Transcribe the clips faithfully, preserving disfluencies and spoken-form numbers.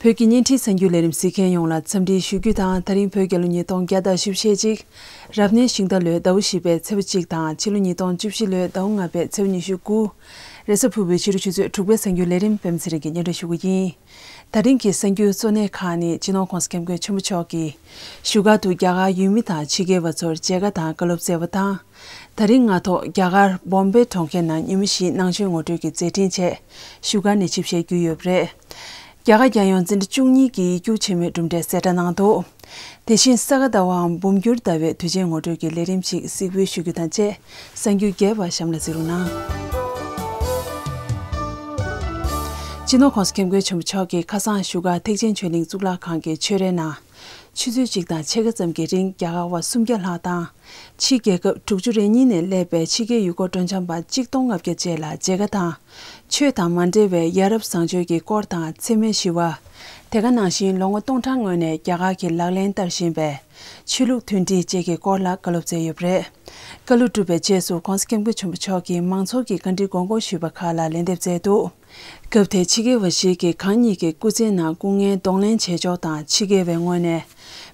བོད་ཀྱི་བརྙན་འཕྲིན་གསར་འགྱུར་ལས་རིམ་གཟིགས་མཁན་ཡོངས་ལ་འཚམས་འདྲིའི་ཞུ་རྒྱུ་དང་། ད་རིང་བོད་རྒྱལ་ལོ་ཉིས་སྟོང་བརྒྱ་དང་བཞི་བཅུ་ཞེ་གཅིག་རབ་གནས་ཤིང་རྟ་ལོའི་ཟླ་བ་བཞི་པའི་ཚེས་པ་གཅིག་དང་། ཕྱི་ལོ་ཉིས་སྟོང་བཅུ་བཞི་ལོའི་ཟླ་བ་ལྔ་པའི་ཚེས་པ་ཉི་ཤུ་དགུ། རེས་གཟའ་ཕུར་བུའི་ཕྱི་དྲོ་ཆུ་ཚོད་དྲུག་པའི་གསར་འགྱུར་ལས་རིམ་པད་མ་ཚེ་རིང་གིས་སྙན་སྒྲོན་ཞུ་གི་ཡིན། ད་རིང་གི་གསར་འགྱུར་གཙོ་གནད་ཁག་ནི། སྤྱི་ནོར་༸གོང་ས་༸སྐྱབས་མགོན་ཆེན་པོ་མཆོག་གིས་བཞུགས་སྒར་དུ་རྒྱ་གར་ཡུལ་མི་དང་ཕྱི་རྒྱལ་བ་ཚོར་མཇལ་ཁ་དང་བཀའ་སློབ་སྩལ་བ་དང་། ད་རིང་སྔ་ཐོག་རྒྱ་གར་བོམ་བེ་གྲོང་ཁྱེར་ནང་ཉི་མ་བཞིའི་ནང་ཆོས་ངོ་སྤྲོད་ཀྱི་མཛད་འཕྲིན་ཆེད་བཞུགས་སྒར་ནས་ཆིབས་ཞལ་བསྒྱུར་ཡོད་པ་རེད། རྒྱ་གར་རྒྱལ་ཡོངས་འཛིན་གྲྭ་བཅུ་གཉིས་ཀྱི་ཡིག་རྒྱུགས་ཆེན་མོའི་གྲུབ་འབྲས་གསལ་བསྒྲགས་གནང་འདུག་དེ་བཞིན་ས་ག་ཟླ་བའམ་འབུམ་འགྱུར་ཟླ་བའི་དུས་ཆེན་ངོ་སྤྲོད་ཀྱི་ལས་རིམ་ཞིག་གཟིགས་འབུལ་ཞུ་རྒྱུ་དང་བཅས། གསར་འགྱུར་རྒྱས་པ་གཤམ་ལ་གཟིགས་རོགས་གནང་། སྤྱི་ནོར་༸གོང་ས་༸སྐྱབས་མགོན་ཆེན་པོ་མཆོག་གིས་ཁ་སང་བཞུགས་སྒར་ཐེག་ཆེན་ཆོས་གླིང་གཙུག་ལག་ཁང་གི་ཆོས་རའི་ནང་། ཆུ་ཚོད་གཅིག་དང་ཕྱེད་ཀ་ཙམ་གྱི་རིང་རྒྱ་གར་བ་སུམ་བརྒྱ་ལྷག་དང་། ཕྱི་རྒྱལ་ཁབ་དྲུག་ཅུ་རེ་གཉིས་ནས་སླེབས་པའི་ཕྱི་རྒྱལ་ཡུལ་སྐོར་སྤྲོ་འཆམ་པ་གཅིག་སྟོང་ལྔ་བརྒྱ་བཅས་ལ་མཇལ་ཁ་དང་། ཆོས་དང་མ་འབྲེལ་བའི་ཡ་རབས་བཟང་སྤྱོད་ཀྱི་སྐོར་དང་འཚེ་མེད་ཞི་བ། དེ་ག་ནང་བཞིན་ལོ་ངོ་སྟོང་ཕྲག་སྔོན་ནས་རྒྱ་གར་གྱིས་ལག་ལེན་བསྟར་བཞིན་པའི་ཆོས་ལུགས་མཐུན་སྒྲིལ་བཅས་ཀྱི་སྐོར་ལ་བཀའ་སློབ་སྩལ་ཡོད་པ་རེད། བཀའ་སློབ་གྲུབ་པའི་རྗེས་སུ་༸གོང་ས་༸སྐྱབས་མགོན་ཆེན་པོ་མཆོག་གིས་མང་ཚོགས་ཀྱི་བཀའ་འདྲི་དགོངས་སྐོར་ཞུས་པ་ཁག་ལ་ལན་འདེབས་སྩལ་འདུག་སྐབས་དེར་ཕྱི་རྒྱལ་བ་ཞིག་གིས་གང་ཉིད་ཀྱི་སྐུ་ཚེའི་ནང་སྐུ་ངལ་གདོང་ལེན་བྱེད་ཕྱོགས་དང་། ཕྱི་རྒྱལ་བའི་ངོས་ནས་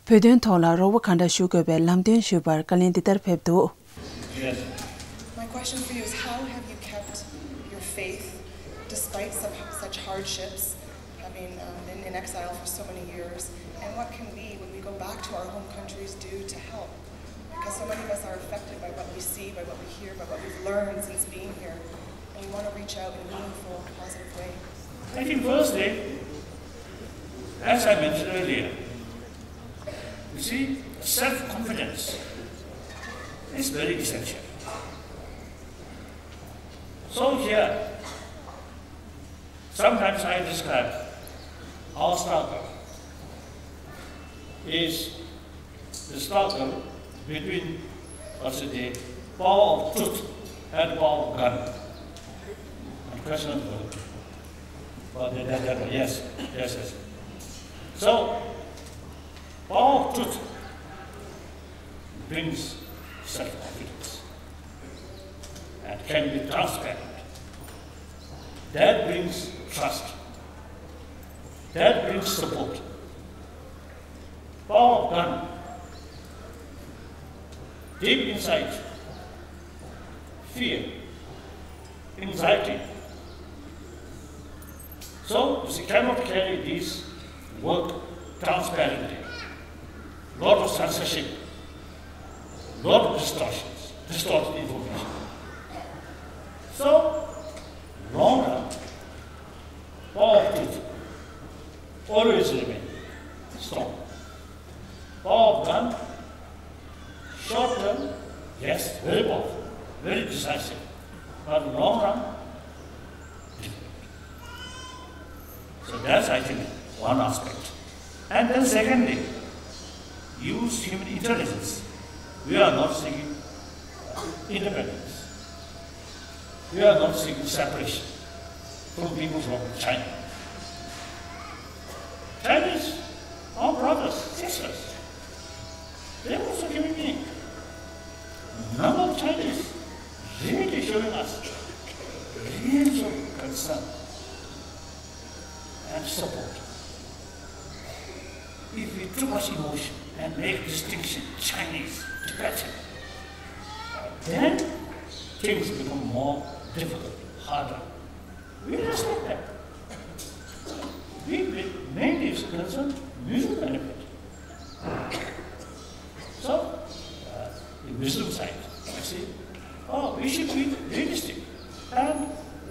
བོད་དོན་ཐོག་ལ་རོགས་པ་གང་འདྲ་ཞུ་དགོས་པའི་ལམ་སྟོན་ཞུས་པར་བཀའ་ལན་འདི་ལྟར་ཕེབས་འདུག Yes. My question for you is, how have you kept your faith despite some, such hardships, having um, been in exile for so many years? And what can we, when we go back to our home countries, do to help? Because so many of us are affected by what we see, by what we hear, by what we've learned since being here. And we want to reach out in a meaningful, positive way. I think firstly, as I mentioned earlier, you see, self-confidence is very essential. So here, sometimes I describe our struggle is the struggle between, what's it, the power of truth and the power of gun. And question of, but that, that, that, yes, yes, yes. So, power of truth brings self-confidence and can be transparent. That brings trust. That brings support. Power of gun. Deep inside, fear, anxiety. So, you see, cannot carry this work transparently. Lot of censorship, lot of distortions, distorted information. So, long run, power of truth always remain strong. Power of gun, short term, yes, very powerful, very decisive, but long run, difficult. So that's, I think, one aspect. And then secondly, use human intelligence. We are not seeking independence. We are not seeking separation from people from China. Chinese, our brothers, sisters, they are also human beings. Number of Chinese really showing us real concern and support. If we too much emotion and make distinction Chinese, Tibetan, then things become more difficult, harder. We respect that. We mainly is concerned mutual benefit. So, uh, the wisdom side, you see, oh, we should be realistic and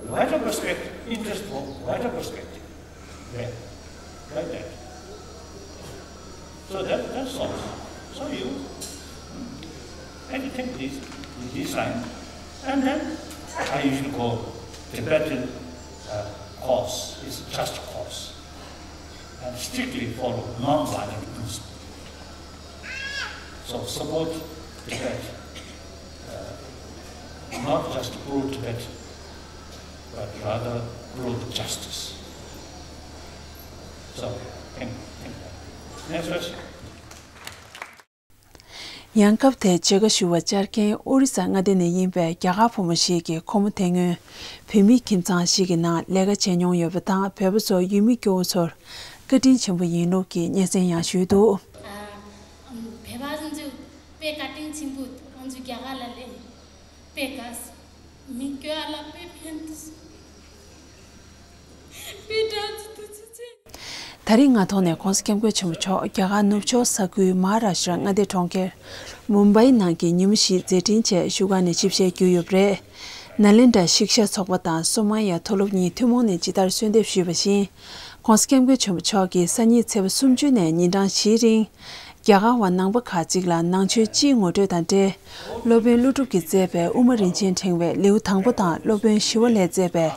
wider perspective, interest for wider perspective. There, like that. So that, that solves. So you, and you take this, this line, and then I usually call Tibetan uh, cause is just cause, and strictly follow non-violent principle. So support Tibet, uh, not just pro-Tibet, but rather pro-justice. So, thank you. Thank you. Next question. ཡང་སྐབས་དེར་མཇལ་ཁ་ཞུ་བར་བཅར་མཁན་ཨོ་རི་ས་མངའ་སྡེ་ནས་ཡིན་པའི་རྒྱ་གར་ཕོ་མོ་ཞིག་གིས་ཁོ་མོ་དེ་སྔོན་བོད་མིའི་ཁྱིམ་ཚང་ཞིག་གི་ནང་ལས་ཀ་བྱས་མྱོང་ཡོད་པ་དང་། བོད་པ་ཚོ་ཡུལ་མི་སྐྱོ་བོ་ཚོར་ བཀའ་དྲིན་ཆེན་པོ་ཡིན་ལུགས་ཀྱི་སྙན་སེང་ཡང་ཞུས་འདུག། ཨ། བོད་པ་ཚོ་དཔེ་བཀའ་དྲིན་ཆེན་པོ། ང་ཚོ་རྒྱ་གར་ལ་སླེབས་དཔེ་དགའ། མི་སྐྱོ་བ་ལ་དཔེ་ཕན་ཐོགས། དཔེ་དགའ་ཚོ་ཐུགས་རྗེ་ཆེ། ད་རིང་ང་ཐོག་ནས་༸གོང་ས་༸སྐྱབས་མགོན་ཆེན་པོ་མཆོག་རྒྱ་གར་ནུབ་ཕྱོགས་ས་ཁུལ་མ་ཧཱ་རཱ་ཤྲ་མངའ་སྡེ་གྲོང་ཁྱེར་མུམ་བྷའི་ནང་གི་ཉིན་མོ་བཞིའི་མཛད་འཕྲིན་ཆེད་བཞུགས་སྒར་ནས་ཆིབས་ཞལ་བསྒྱུར་ཡོད་པ་རེད། ནཱ་ལེནྡྲ་ཤིཀ་ཤ་ཚོགས་པ་དང་སོ་མ་ཡ་མཐོ་སློབ་གཉིས་ཐུན་མོང་ནས་ཇི་ལྟར་གསོལ་འདེབས་ཞུས་པ་བཞིན། ༸གོང་ས་༸སྐྱབས་མགོན་ཆེན་པོ་མཆོག་གིས་སང་ཉིན་ཚེས་པ་སུམ་ཅུ་ནས་ཉིན་གྲངས་བཞིའི་རིང་། རྒྱ་གར་བ་ནང་པ་ཁག་ཅིག་ལ་ནང་ཆོས་སྤྱིའི་ངོ་སྤྲོད་དང་འབྲེལ། སློབ་དཔོན་ཀླུ་སྒྲུབ་ཀྱིས་མཛད་པའི་དབུ་མ་རིན་ཆེན་ཕྲེང་བའི་ལེའུ་དང་པོ་དང་སློབ་དཔོན་ཞི་བ་ལྷས་མཛད་པའི་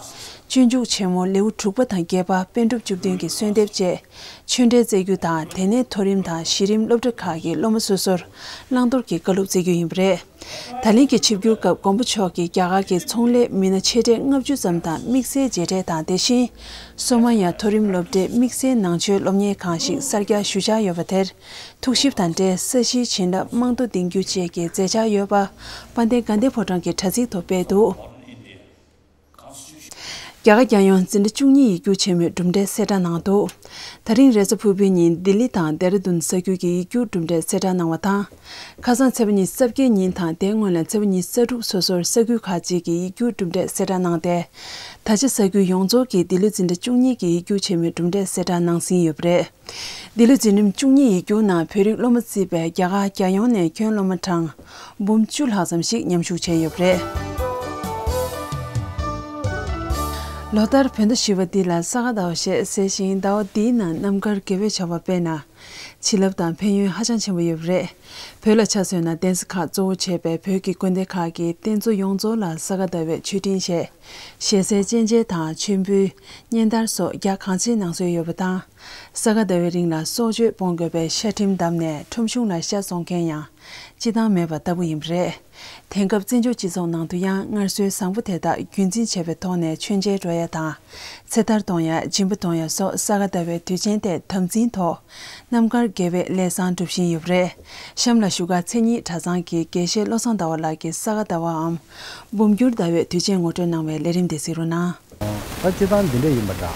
སྤྱོད་འཇུག་ཆེན་མོ་ལེའུ་དྲུག་པ་དང་བརྒྱད་པ་པཎ་གྲུབ་བཅུ་བདུན་གྱི་གསོལ་འདེབས་བཅས་ཆོས་འབྲེལ་སྩལ་རྒྱུ་དང་། དེ་ནས་མཐོ་རིམ་དང་གཞི་རིམ་སློབ་གྲྭ་ཁག་གི་སློབ་མ་སོ་སོར་བླང་དོར་གྱི་བཀའ་སློབ་སྩལ་རྒྱུ་ཡིན་པ་རེད། ད་ལན་གྱི་ཆིབས་བསྒྱུར་སྐབས་མགོན་པོ་མཆོག་གིས་རྒྱ་གར་གྱི་ཚོང་ལས་མི་སྣ་ཆེ་གྲས་ལྔ་བཅུ་ཙམ་དང་དམིགས་བསལ་མཇལ་འཕྲད་དང་། དེ་བཞིན་སོ་མ་ཡ་མཐོ་རིམ་སློབ་གྲྭའི་དམིགས་བསལ་ནང་ཆོས་སློབ་གཉེར་ཁང་ཞིག་གསར་རྒྱག་ཞུ་འཆར་ཡོད་པ་དེར་ཐུགས་ཞིབ་དང་འབྲེལ་ས་གཞིའི་བྱིན་རླབས་རྨང་རྡོ་འདིང་རྒྱུ་བཅས་ཀྱི་མཛད་འཆར་ཡོད་པ་དཔལ་ལྡན་དགའ་ལྡན་ཕོ་བྲང་གི་དྲ་ཚིགས་ཐོག་སྤེལ་འདུག། རྒྱ་གར་རྒྱལ་ཡོངས་འཛིན་གྲྭ་བཅུ་གཉིས་ཡིག་སྒྱུར་ཆེན་མོའི་གྲུབ་འབྲས་གསལ་བསྒྲགས་གནང་འདུག། ད་རིང་རེས་གཟའ་ཕུར་བུའི་ཉིན་ལྡི་ལི་དང་ལྡེ་ར་ལྡུན་ས་ཁུལ་གྱི་ཡིག་སྒྱུར་གྲུབ་འབྲས་གསལ་བསྒྲགས་གནང་བ་དང་། ཁ་སང་ཚེས་པ་ཉི་ཤུ་རྩ་བརྒྱད་ཉིན་དང་དེའི་སྔོན་ལ་ཚེས་པ་ཉི་ཤུ་རྩ་དྲུག་སོ་སོར་ས་ཁུལ་ཁག་ཅིག་གི་ཡིག་སྒྱུར་གྲུབ་འབྲས་གསལ་བསྒྲགས་གནང་སྟེ། ད་ཆ་ས་ཁུལ་ཡོངས་རྫོགས་ཀྱི་ལྡི་ལི་འཛིན་གྲྭ་བཅུ་གཉིས་ཀྱི་ཡིག་སྒྱུར་ཆེན་མོའི་གྲུབ་འབྲས་གསལ་བསྒྲགས་གནང་ཟིན་ཡོད་པ་རེད། ལྡི་ལི་འཛིན་རིམ་བཅུ་གཉིས་ཡིག་སྒྱུར་ནང་བོད་རིགས་སློབ་མ་བརྩིས་པའི་རྒྱ་གར་རྒྱལ་ཡོངས་ནས་ཁྱོན་སློབ་མ་གྲངས་འབུམ་བཅུ་ལྷག་ཙམ་ཞིག་མཉམ་ཞུགས་བྱས་ཡོད་པ་རེད། ལོ་ལྟར་བོད་ཟླ་བཞི་པ་འདི་ལ་ས་ག་ཟླ་བ་ཞེས་ཟེར་ཞིང་། ཟླ་བ་འདིའི་ནང་རྣམ་དཀར་དགེ་བའི་བྱ་བ་སྤེལ་ན། བྱིན་རླབས་དང་ཕན་ཡོན་ཧ་ཅང་ཆེན་པོ་ཡོད་པ་རེད། བོད་ལ་ཆ་མཚོན་ན་གདན་ས་ཁག་གཙོ་བོ་བྱས་པའི་བོད་ཀྱི་དགོན་སྡེ་ཁག་གི་རྟེན་གཙོ་ཡོངས་རྫོགས་ལ་ས་ག་ཟླ་བའི་མཆོད་སྤྲིན་བཞད། ཞལ་ཟས་སྤྱན་འབྱེད་དང་མཆོད་འབུལ། སྙན་དར་སོགས་རྒྱ་གང་ཆེའི་གནང་སྲོལ་ཡོད་པ་དང་། ས་ག་ཟླ་བའི་རིང་ལ་སྲོག་གཅོད་སྤོང་དགོས་པའི་ཤ་ཁྲིམས་བསྡམས་ནས་ཁྲོམ་གཞུང་ལ་ཤ་བཙོང་མཁན་ཡང་སྤྱི་བཏང་མེད་པ་ལྟ་བུ་ཡིན་པ་རེད། དེང་སྐབས་བཙན་བྱོལ་སྤྱི་ཚོགས་ནང་དུ་ཡང་སྔར་སྲོལ་བཟང་པོ་དེ་དག་རྒྱུན་འཛིན་བྱས་པའི་ཐོག་ནས་མཆོད་མཇལ་འགྲོ་ཡ་དང་། ཚེ་ཐར་གཏོང་ཡ། སྦྱིན་པ་གཏོང་ཡ་སོགས་ས་ག་ཟླ་བའི་དུས་ཆེན་དེ་དམ་འཛིན་ཐོག་རྣམ་དཀར་དགེ་བའི་ལས་བཟང་སྒྲུབ་བཞིན་ཡོད་པ་རེད། གཤམ་ལ་བཞུགས་སྒར་མཚན་ཉིད་གྲྭ་ཚང་གི་དགེ་བཤེས་བློ་བཟང་ཟླ་བ་ལགས་ཀྱིས་ས་ག་ཟླ་བའམ་འབུམ་འགྱུར་ཟླ་བའི་དུས་ཆེན་ངོ་སྤྲོད་གནང་བའི་ལས་རིམ་དེ་གཟིགས་རོགས་གནང་། ད་སྤྱིར་བཏང་འདི་འདྲ་ཡིན་པ་འདྲ།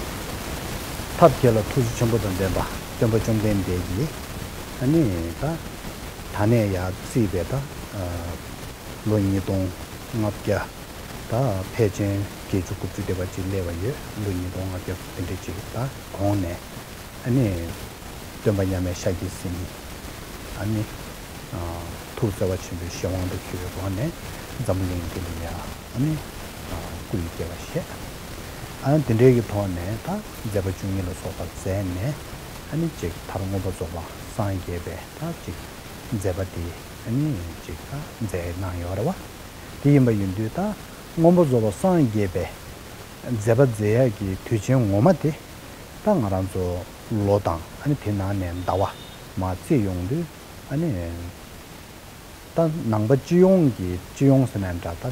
ཐབས་མཁས་ལ་ཐུགས་རྗེ་ཆེན་པོ་དང་ལྡན་པ་སྟོན་པ་བཅོམ་ལྡན་འདས་ཀྱིས་ཨ་ནི་ད་ད་ནས་ཡར་བརྩིས་པའི་ད་ལོ་ཉིས་སྟོང་ལྔ་བརྒྱ། ད་ཕལ་ཆེར་བརྒྱད་ཅུ་དགུ་བཅུ་དེ་བ་ཅིག་སླེབས་པ་ཡོད། ལོ་ཉིས་སྟོང་ལྔ་བརྒྱ་དེ་འདྲ་ཅིག་ད་གོང་ནས་ཨ་ནི་སྟོན་པ་མཉམ་མེད་ཤཱཀྱ་སེང་གེ་ཨ་ནི་ཐུགས་བརྩེ་བ་ཆེན་པོས་གཞན་དབང་དུ་གྱུར་བའི་སྒོ་ནས་འཛམ་བུ་གླིང་འདི་ལ་ཡ་ཨ་ནི་སྐུ་ཡི་བསྐྱལ་བ་བཞེས། ཨ་ནི་དེ་འདྲའི་གི་ཐོག་ནས་ད་མཛད་པ་བཅུ་གཉིས་ལ་སོགས་པ་མཛད་ནས་ཨ་ནི་ཅིག་མཐར་མངོན་པར་རྫོགས་པ་སངས་རྒྱས་པའི་ད་ཅིག་མཛད་པ་དེ་ཨ་ནི་ཅིག་ད་མཛད་གནང་ཡོད་རེད་བ། དེ་ཡིན་པ་ཡིན་དུས་ད་མངོན་པར་རྫོགས་པ་སངས་རྒྱས་པའི་མཛད་པ་མཛད་ཡག་གི་དུས་ཆེན་ངོ་མ་དེ་ད་ང་རང་ཚོ་ལོ་དང་ཨ་ནི་དེ་ནང་ནས་ཟླ་བ་མར་བརྩིས་ཡོང་དུས་ཨ་ནི་ད་ནང་པ་སྤྱི་ཡོངས་ཀྱི་སྤྱི་ཡོངས་ཟེར་ན་འདྲ། ད་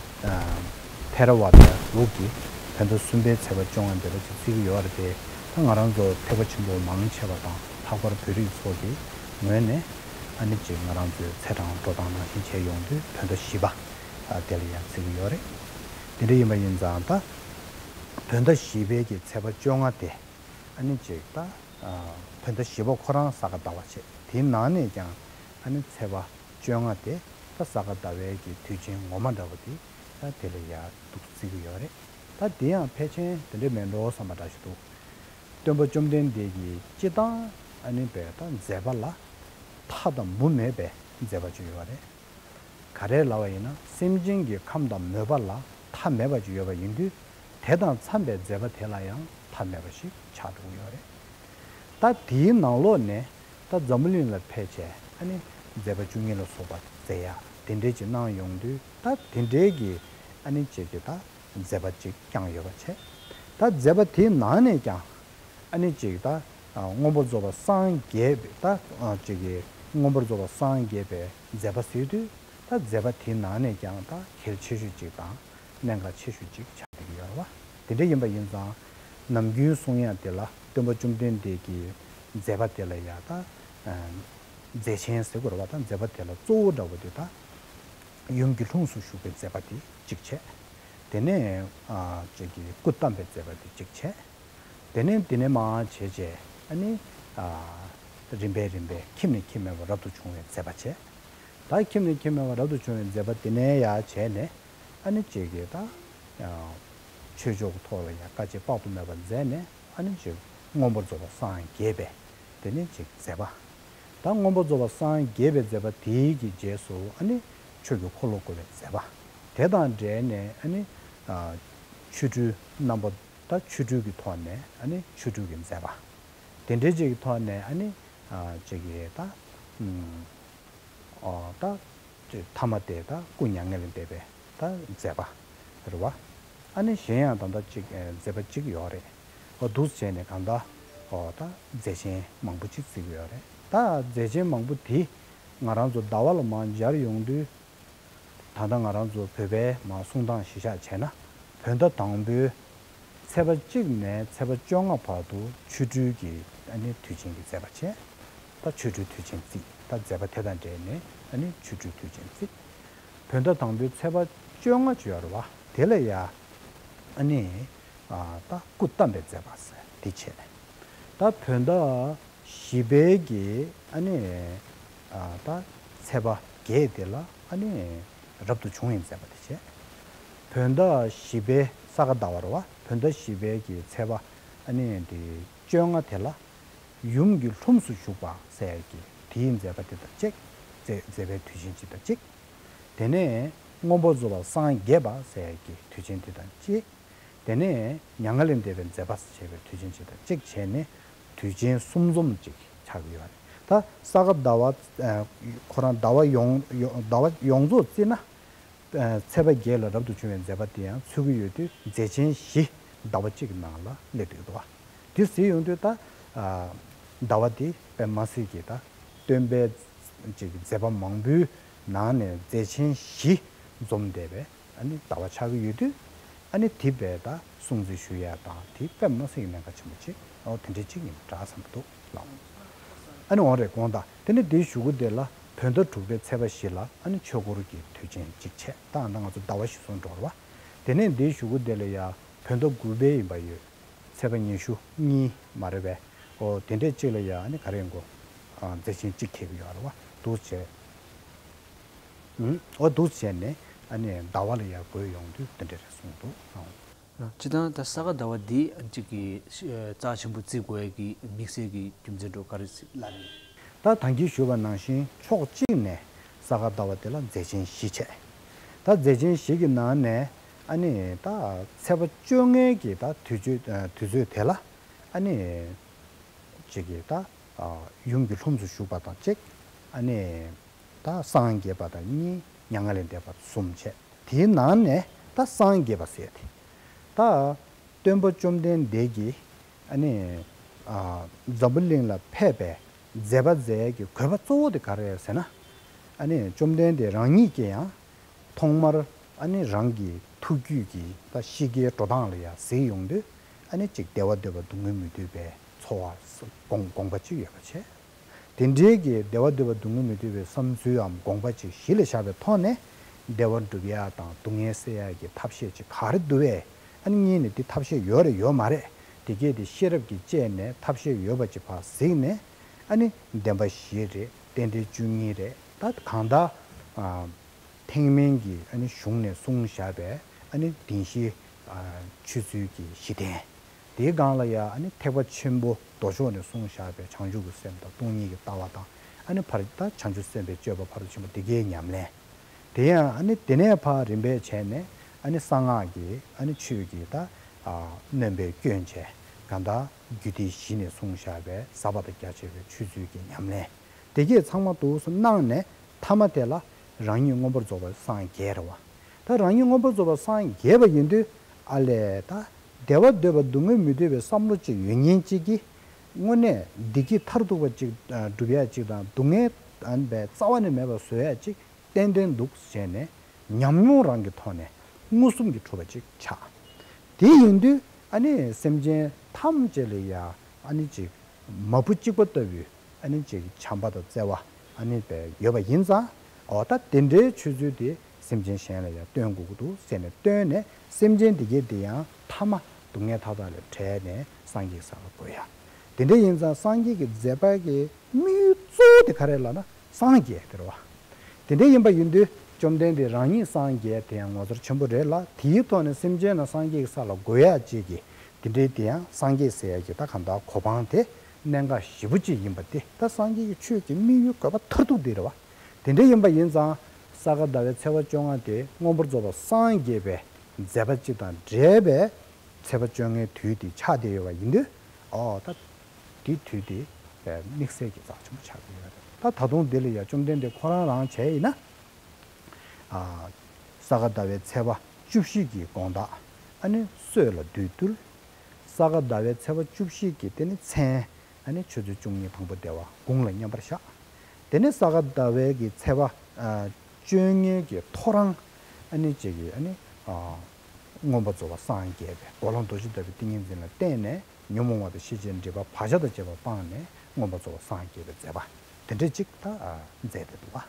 ཐེ་ར་ཝ་ད་ལུགས་ཀྱི་བོད་ཟླ་གསུམ་པའི་ཚེས་པ་བཅོ་ལྔ་འདི་ལ་ཅིག་བརྩི་གི་ཡོད་རེད་དེ། ད་ང་རང་ཚོ་ཐེག་པ་ཆེན་པོ་མང་ཆེ་བ་དང་ལྷག་པར་བོད་རིགས་ཚོ་གི་ངོས་ནས་ཨ་ནི་ཅིག་ང་རང་ཚོའི་ཚེས་གྲངས་འགྲོ་སྟངས་ནང་བཞིན་བྱས་ཡོང་དུས་བོད་ཟླ་བཞི་པ་དེ་ལ་ཡང་བརྩི་གི་ཡོད་རེད། དེ་འདྲ་ཡིན་པ་ཡིན་ཙང་ད་བོད་ཟླ་བཞི་པའི་གི་ཚེས་པ་བཅོ་ལྔ་དེ་ཨ་ནི་ཅིག་ད་བོད་ཟླ་བཞི་པ་ཁོ་རང་ས་ག་ཟླ་བ་བྱས། དེའི་ནང་ནས་ཀྱང་ཨ་ནི་ཚེས་པ་བཅོ་ལྔ་དེ་ད་ས་ག་ཟླ་བའི་གི་དུས་ཆེན་ངོ་མ་འདྲ་བོ་དེ་ད་དེ་ལ་ཡ་འདུག་བརྩི་གི་ཡོད་རེད། ད་དེ་ཡང་ཕལ་ཆེར་དེ་འདྲ་མེད་འགྲོ་བསམ་པ་འདྲ་ཞིག་འདུག། སྟོན་པ་བཅོམ་ལྡན་འདས་ཀྱི་སྤྱི་བཏང་ཨ་ནི་པའི་ད་མཛད་པ་ལ་མཐའ་དང་མུ་མེད་པའི་མཛད་པ་ཅིག་ཡོད་རེད། ག་རེ་ལབ་པ་ཡིན་ན་སེམས་ཅན་གྱི་ཁམས་དང་མོས་པ་ལ་མཐའ་མེད་པ་ཅིག་ཡོད་པ་ཡིན་དུས་དེ་དང་འཚམས་པའི་མཛད་པ་དེ་ལ་ཡང་མཐའ་མེད་པ་ཞིག་ཆགས་འགྲོ་གི་ཡོད་རེད། ད་དེའི་ནང་ལོགས་ནས་ད་འཛམ་བུ་གླིང་ལ་ཕལ་ཆེར་ཨ་ནི་མཛད་པ་བཅུ་གཉིས་ལ་སོགས་པ་མཛད་ཡ་དེ་འདྲས་ཅིག་གནང་ཡོང་དུས་ད་དེ་འདྲས་ཀྱི་ཨ་ནི་ཅིག་གི་ད་མཛད་པ་ཅིག་བསྐྱངས་ཡོད་པ་བྱས། ད་མཛད་པ་དེའི་ནང་ནས་ཀྱང་ཨ་ནི་ཅིག་ད་མངོན་པར་རྫོགས་པ་སངས་རྒྱས་པའི་ད་ཅིག་གི་མངོན་པར་རྫོགས་པ་སངས་རྒྱས་པའི་མཛད་པ་ཟེར་དུས་ད་མཛད་པ་དེའི་ནང་ནས་ཀྱང་ད་གལ་ཆེ་ཤོས་ཅིག་དང་གནད་འགག་ཆེ་ཤོས་ཅིག་ཆགས་བསྡད་ཀྱི་ཡོད་རེད་བ། དེ་འདྲ་ཡིན་པ་ཡིན་ཙང་ནམ་རྒྱུན་གསུང་ཡ་དེ་ལ་སྟོན་པ་བཅོམ་ལྡན་འདས་ཀྱི་མཛད་པ་དེ་ལ་ཡ་ད་མཛད་ཆེན་ཟེར་དགོས་རེད་བ། ད་མཛད་པ་དེ་ལ་གཙོ་བོ་འདྲ་བོ་དེ་ད་ཡུམ་གྱི་ལྷུམས་སུ་ཞུགས་པའི་མཛད་པ་དེ་གཅིག་བྱས། དེ་ནས་ཅིག་གི་སྐུ་བལྟམས་པའི་མཛད་པ་དེ་གཅིག་བྱས། དེ་ནས་དེ་ནས་མར་བྱས་རྗེས་ ཨ་ནི་རིམ་པས་རིམ་པས་ཁྱིམ་ནས་ཁྱིམ་མེད་པར་རབ་ཏུ་བྱུང་བའི་མཛད་པ་བྱས། ད་ཁྱིམ་ནས་ཁྱིམ་མེད་པར་རབ་ཏུ་བྱུང་བའི་མཛད་པ་དེ་ནས་ཡར་བྱས་ནས་ཨ་ནི་ཅིག་གི་ད་ཆོས་ཕྱོགས་ཀྱི་ཐོག་ལ་ཡང་དཀའ་སྤྱད་དཔག་ཏུ་མེད་པ་མཛད་ནས་ཨ་ནི་ཅིག་མངོན་པར་རྫོགས་པར་སངས་རྒྱས་པའི་དེ་ནས་ཅིག་མཛད་པ། ད་མངོན་པར་རྫོགས་པར་སངས་རྒྱས་པའི་མཛད་པ་དེའི་གི་རྗེས་སུ་ཨ་ནི་ཆོས་ཀྱི་འཁོར་ལོ་བསྐོར་བའི་མཛད་པ། དེ་དང་འབྲེལ་ནས་ཨ་ནི་ཆོ་འཕྲུལ་རྣམ་པ། ད་ཆོ་འཕྲུལ་གྱི་ཐོག་ནས་ཨ་ནི་ཆོ་འཕྲུལ་གྱི་མཛད་པ། དེ་འདྲའི་ཅིག་གི་ཐོག་ནས་ཨ་ནི་ཅིག་གི་ད་ཨོ་ད་ཐ་མ་དེ་ད་སྐུ་མྱ་ངན་ལས་འདས་པའི་ད་མཛད་པ་རེད་བ། ཨ་ནི་གཞན་ཡང་ད་ལྟ་ཅིག་མཛད་པ་ཅིག་ཡོད་རེད། ཨོ་འདུག་བྱས་ནས་གང་ལྟར་ཨོ་ད་མཛད་ཆེན་མང་པོ་ཅིག་བརྩི་གི་ཡོད་རེད། ད་མཛད་ཆེན་མང་པོ་དེ་ང་རང་ཚོ་ཟླ་བ་ལ་མར་སྦྱར་ཡོང་དུས། ད་ལྟ་ང་རང་ཚོ་བོད་པའི་མར་གསུང་སྟངས་གཞི་བཞག་བྱས་ན། བོད་ཟླ་དང་པོའི་ཚེས་པ་གཅིག་ནས་ཚེས་པ་བཅོ་ལྔ་བར་དུ་ཆོ་འཕྲུལ་གྱི་ཨ་ནི་དུས་ཆེན་གྱི་མཛད་པ་བྱས། ད་ཆོ་འཕྲུལ་དུས་ཆེན་བརྩི། ད་མཛད་པ་དེ་དང་འབྲེལ་ནས་ཨ་ནི་ཆོ་འཕྲུལ་དུས་ཆེན་བརྩི། བོད་ཟླ་དང་པོའི་ཚེས་པ་བཅོ་ལྔ་ཅིག་ཡོད་རེད་བ། དེ་ལ་ཡ་ཨ་ནི་ད་སྐུ་བལྟམས་པའི་མཛད་པ་ཟེར་དེ་བྱས། ད་བོད་ཟླ་བཞི་པའི་གི་ཨ་ནི་ད་ཚེས་པ་བརྒྱད་དེ་ལ་ཨ་ནི་རབ་ཏུ་བྱུང་བའི་མཛད་པ་དེ་བྱས། བོད་ཟླ་བཞི་པའི་ས་ག་ཟླ་བ་རེད་བ། བོད་ཟླ་བཞི་པའི་གི་ཚེས་པ་ཨ་ནི་དེ་བཅོ་ལྔ་དེ་ལ་ཡུམ་གྱི་ལྷུམས་སུ་ཞུགས་པ་ཟེར་ཡ་གི་དེའི་མཛད་པ་དེ་དང་གཅིག་མཛད་མཛད་པའི་དུས་ཆེན་གཅིག་དང་གཅིག་དེ་ནས་མངོན་པར་རྫོགས་པར་སངས་རྒྱས་པ་ཟེར་ཡ་གི་དུས་ཆེན་དེ་དང་གཅིག་དེ་ནས་མྱ་ངན་ལས་འདས་པའི་མཛད་པ་ཞེས་པའི་དུས་ཆེན་གཅིག་དང་གཅིག་བྱས་ནས་དུས་ཆེན་གསུམ་འཛོམས་ཅིག་ཆགས་ཀྱི་ཡོད་རེད། ད་ས་ག་ཟླ་བ་ཁོ་རང་ཟླ་བ་ཡོངས་ཟླ་བ་ཡོངས་རྫོགས་བརྩིས་ན། ཚེས་པ་བརྒྱད་ལ་རབ་ཏུ་བྱུང་བའི་མཛད་པ་དེ་ཡང་ཚུད་ཀྱི་ཡོད་དུས་མཛད་ཆེན་བཞི་ཟླ་བ་གཅིག་གི་ནང་ལ་སླེབས་འདུག་དོ། དེ་ཟེར་ཡོང་དུས་ད་ཟླ་བ་དེ་དཔེ་མ་སྲིད་ཀྱི་ད་སྟོན་པའི་ཅིག་མཛད་པ་མང་པོའི་ནང་ནས་མཛད་ཆེན་བཞི་འཛོམས་བསྡད་པའི་ཨ་ནི་ཟླ་བ་ཆགས་ཀྱི་ཡོད་དུས། ཨ་ནི་དེ་བས་ད་སྲུང་བརྩི་ཞུ་ཡ་དང་དེ་དཔེ་མ་སྲིད་ཀྱི་གནད་འགག་ཆེན་པོ་ཅིག་ཨོ་དེ་འདྲ་ཅིག་ཡིན་འདྲ་བསམ་གྱི་འདུག་ལགས། ཨ་ནི་འོང་རེད་དགོངས་དག་དེ་ནི་དེའི་གཞུག་གུ་དེ་ལ་བོད་ཟླ་དྲུག་པའི་ཚེས་པ་བཞི་ལ་ཨ་ནི་ཆོས་འཁོར་གྱི་དུས་ཆེན་གཅིག་བྱས། ད་ཨ་ནི་ང་ཚོ་ཟླ་བ་བཞི་སོང་འགྲོ་རེད་བ། དེ་ནས་དེའི་གཞུག་གུ་དེ་ལ་ཡ་བོད་ཟླ་དགུ་པའི་ཡིན་པ་ཡོད། ཚེས་པ་ཉི་ཤུ་གཉིས་མ་རེད་པས། ཨོ་དེ་འདྲས་གཅིག་ལ་ཡ་ཨ་ནི་ག་རེ་ཡིན་གོ། མཛད་ཆེན་གཅིག་འཁེལ་གྱི་ཡོད་རེད་བ། འདུག་བྱས། ཨོ་འདུག་བྱས་ནས་ཨ་ནི་ཟླ་བ་ལ་ཡ་བགོས་ཡོང་དུས་དེ་འདྲ་རེད་གསུངས་འདུག་ཨང་། སྤྱིར་བཏང་ད་ས་ག་ཟླ་བ་འདི་གཅིག་གི་རྩ་ཆེན་པོ་བརྩི་དགོས་ཡ་གི་དམིགས་བསལ་གྱི་རྒྱུ་མཚན་འདྲ་ག་རེ་ལབ་ཡིན། ད་ད་གིན་ཞུས་པ་ནང་བཞིན་ཕྱོགས་གཅིག་ནས་ས་ག་ཟླ་བ་དེ་ལ་མཛད་ཆེན་བཞི་བྱས། ད་མཛད་ཆེན་བཞི་གི་ནང་ནས་ཨ་ནི་ད་ཚེས་པ་བཅོ་ལྔའི་གི་ད་དུས་ཚོད་དུས་ཚོད་དེ་ལ་ཨ་ནི་གཅིག་གི་ད་ཡུམ་གྱི་ལྷུམས་སུ་ཞུགས་པ་དང་གཅིག་ཨ་ནི་ད་སངས་རྒྱས་པ་དང་གཉིས། མྱ་ངན་ལས་འདས་པ་གསུམ་བྱས། དེའི་ནང་ནས་ད་སངས་རྒྱས་པ་ཟེར་ཏེ། ད་སྟོན་པ་བཅོམ་ལྡན་འདས་ཀྱིས་ཨ་ནི་འཛམ་བུ་གླིང་ལ་ཕེབས་པའི་མཛད་པ་མཛད་ཀྱི་དགོས་པ་གཙོ་བོ་དེ་ག་རེ་རེད་ཟེར་ན། ཨ་ནི་བཅོམ་ལྡན་འདས་རང་ཉིད་ཀྱིས་ཡང་ཐོག་མར་ཨ་ནི་རང་གི་ཐུགས་རྒྱུད་ཀྱི་ད་གཤིས་ཀའི་འགྲོ་སྟངས་ལ་ཡང་གཟིགས་ཡོང་དུས་ཨ་ནི་གཅིག་བདེ་བ་འདོད་པ་སྡུག་བསྔལ་མི་འདོད་པའི་ཚོར་བ་དགོངས་དགོངས་པ་གཅིག་ཡོད་པ་བྱས། དེ་འདྲའི་གི་བདེ་བ་འདོད་པ་སྡུག་བསྔལ་མི་འདོད་པའི་བསམ་ཚུལ་འམ་དགོངས་པ་ཅིག་གཞི་ལ་བཞག་པའི་ཐོག་ནས་བདེ་བ་སྒྲུབ་ཡ་དང་སྡུག་བསྔལ་སེལ་ཡ་གི་ཐབས་ཤེས་ཅིག་ག་རེ་འདུག་བས། ཨ་ནི་གཉིས་ནས་འདི་ཐབས་ཤེས་ཡོད་རེད་ཡོད་མ་རེད། དེ་གས་དེ་ཤེས་རབ་ཀྱིས་དཔྱད་ནས་ཐབས་ཤེས་ཡོད་པ་ཅིག་ཕར་གཟིགས་ནས་ཨ་ནི་བདེན་པ་བཞི་རེད། རྟེན་འབྲེལ་བཅུ་གཉིས་རེད། ད་གང་ལྟར་ཐེག་དམན་གྱི་ཨ་ནི་གཞུང་ནས་གསུངས་བཞག་པའི་ཨ་ནི་བདེན་བཞི་ཆོས་ཚུལ་གྱི་གཞི་རྟེན། དེའི་སྒང་ལ་ཡང་ཨ་ནི་ཐེག་པ་ཆེན་པོ་མདོ་ཕྱོགས་ནས་གསུངས་བཞག་པའི་བྱང་ཆུབ་ཀྱི་སེམས་དང་སྟོང་ཉིད་ཀྱི་ལྟ་བ་དང་ཨ་ནི་ཕར་ད་བྱང་ཆུབ་སེམས་དཔའི་སྤྱོད་པ་ཕ་རོལ་ཏུ་ཕྱིན་པ་དེ་གའི་ཉམས་ལེན། དེ་ཡང་ཨ་ནི་དེ་ནས་ཕར་རིམ་པས་བྱས་ནས་ཨ་ནི་གསང་སྔགས་ཀྱི་ཨ་ནི་ཆོས་ཀྱི་ད་སྣོན་པའི་སྐྱོན་བྱས། གང་ལྟར་རྒྱུད་སྡེ་བཞི་ནས་གསུངས་བཞག་པའི་ཟབ་པ་དང་རྒྱ་ཆེ་བའི་ཆོས་ཚུལ་གྱི་ཉམས་ལེན། དེ་གས་ཚང་མ་འདུག་སེ་གནང་ནས་མཐའ་མ་དེ་ལ་རང་ཉིད་མངོན་པར་རྫོགས་པར་སངས་རྒྱས་རེད་བ། ད་རང་ཉིད་མངོན་པར་རྫོགས་པར་སངས་རྒྱས་པ་ཡིན་དུས་ཨ་ལས་ད་བདེ་བ་འདོད་པ་སྡུག་བསྔལ་མི་འདོད་པའི་བསམ་བློ་ཅིག་ཡོད་མཁན་ཅིག་གིས་དངོས་གནས་བདེ་སྐྱིད་མཐར་ཐུག་པ་ཅིག་སྒྲུབ་ཡ་ཅིག་དང་སྡུག་བསྔལ་ཨ་ནི་རྩ་བ་ནས་མེད་པར་བཟོ་ཡ་ཅིག་ཏན་ཏན་འདུག་ཟེར་ནས་ཉམས་མྱོང་རང་གི་ཐོག་ནས་མངོན་སུམ་གྱིས་གྲུབ་པ་ཅིག་ཆགས། དེ་ཡིན་དུས་ཨ་ནི་སེམས་ཅན་ཐམས་ཅད་ལ་ཡ་ཨ་ནི་ཅིག་མ་བུ་གཅིག་པ་ལྟ་བུའི་ཨ་ནི་ཅིག་བྱམས་པ་དང་བརྩེ་བ་ཨ་ནི་དཔེ་ཡོད་པ་ཡིན་ཙང་། འོ་ད་དེ་འདྲའི་ཆོས་ཚུལ་དེ་སེམས་ཅན་གཞན་ལ་ཡང་སྟོན་དགོས་ཀྱི་འདུག་ཟེར་ནས་སྟོན་ནས་སེམས་ཅན་དེ་གས་དེ་ཡང་ཐ་མ་སྡུག་བསྔལ་མཐའ་དག་ལས་བྲལ་ནས་སངས་རྒྱས་ས་ལ་འགོད་ཡ། དེ་འདྲ་ཡིན་ཙང་སངས་རྒྱས་ཀྱི་མཛད་པ་གི་དམིགས་ཡུལ་གཙོ་བོ་དེ་ག་རེ་ལབ་ན་སངས་རྒྱས་དེ་རེད་བ། དེ་འདྲ་ཡིན་པ་ཡིན་དུས་བཅོམ་ལྡན་འདས་རང་ཉིད་སངས་རྒྱས་དེ་ཡང་ངོ་མཚར་ཆེན་པོ་རེད་ལ། དེའི་ཐོག་ནས་སེམས་ཅན་རྣམས་སངས་རྒྱས་ཀྱི་ས་ལ་འགོད་ཡག་ཅིག་གི་དེ་འདྲའི་དེ་ཡང་སངས་རྒྱས་ཟེར་ཡག་གི་ད་གང་ལྟར་གོ་འཕང་དེ་གནད་འགག་ཞེ་པོ་ཅིག་ཡིན་པ་དེ་ད་སངས་རྒྱས་ཀྱི་ཆོས་ཀྱི་དམིགས་ཡུལ་དགོས་པ་མཐར་ཐུག་དེ་རེད་བ། དེ་འདྲ་ཡིན་པ་ཡིན་ཙང་ས་ག་ཟླ་བའི་ཚེས་པ་བཅོ་ལྔ་དེ་མངོན་པར་རྫོགས་པར་སངས་རྒྱས་པའི་མཛད་པ་སྤྱི་དང་འབྲེལ་བའི་ཚེས་པ་བཅོ་ལྔའི་དུས་དེ་ཆགས་བསྡད་ཡོད་པ་ཡིན་དུས། ཨོ་ད་དེ་དུས་དེ་དམིགས་བསལ་གྱི་རྩ་ཆེན་པོ་ཆགས་བསྡད་ཡོད་རེད། ད་ད་དུང་འདི་ལ་ཡང་བཅོམ་ལྡན་འདས་ཁོ་རང་རང་བྱས་ཡིན་ན། ཨ་ས་ག་ཟླ་བའི་ཚེས་པ་བཅུ་བཞི་གི་དགོང་དག་ཨ་ནི་སྲོད་ལ་བདུད་བཏུལ། ས་ག་ཟླ་བའི་ཚེས་པ་བཅུ་བཞི་གི་དེ་ནི་མཚན། ཨ་ནི་ཆུ་ཚོད་བཅུ་གཉིས་དང་པོ་དེ་བ་དགུང་ལ་མཉམ་པར་བཞག་དེ་ནས་ས་ག་ཟླ་བའི་གི་ཚེས་པ་ཨ་བཅོ་ལྔའི་གི་ཐོ་རངས་ཨ་ནི་ཅིག་གི་ཨ་ནི་ཨ་མངོན་པར་རྫོགས་པར་སངས་རྒྱས་པའི་གོ་ལོང་རྡོ་རྗེ་ལྟ་བུའི་ཏིང་ངེ་འཛིན་ལ་བརྟེན་ནས་ཉོན་མོངས་པ་དང་ཤེས་བྱའི་སྒྲིབ་པ་བག་ཆགས་དང་བཅས་པ་སྤངས་ནས་མངོན་པར་རྫོགས་པར་སངས་རྒྱས་པའི་མཛད་པ་དེ་འདྲ་ཅིག་ད་ཨ་མཛད་དེ་འདུག་བ།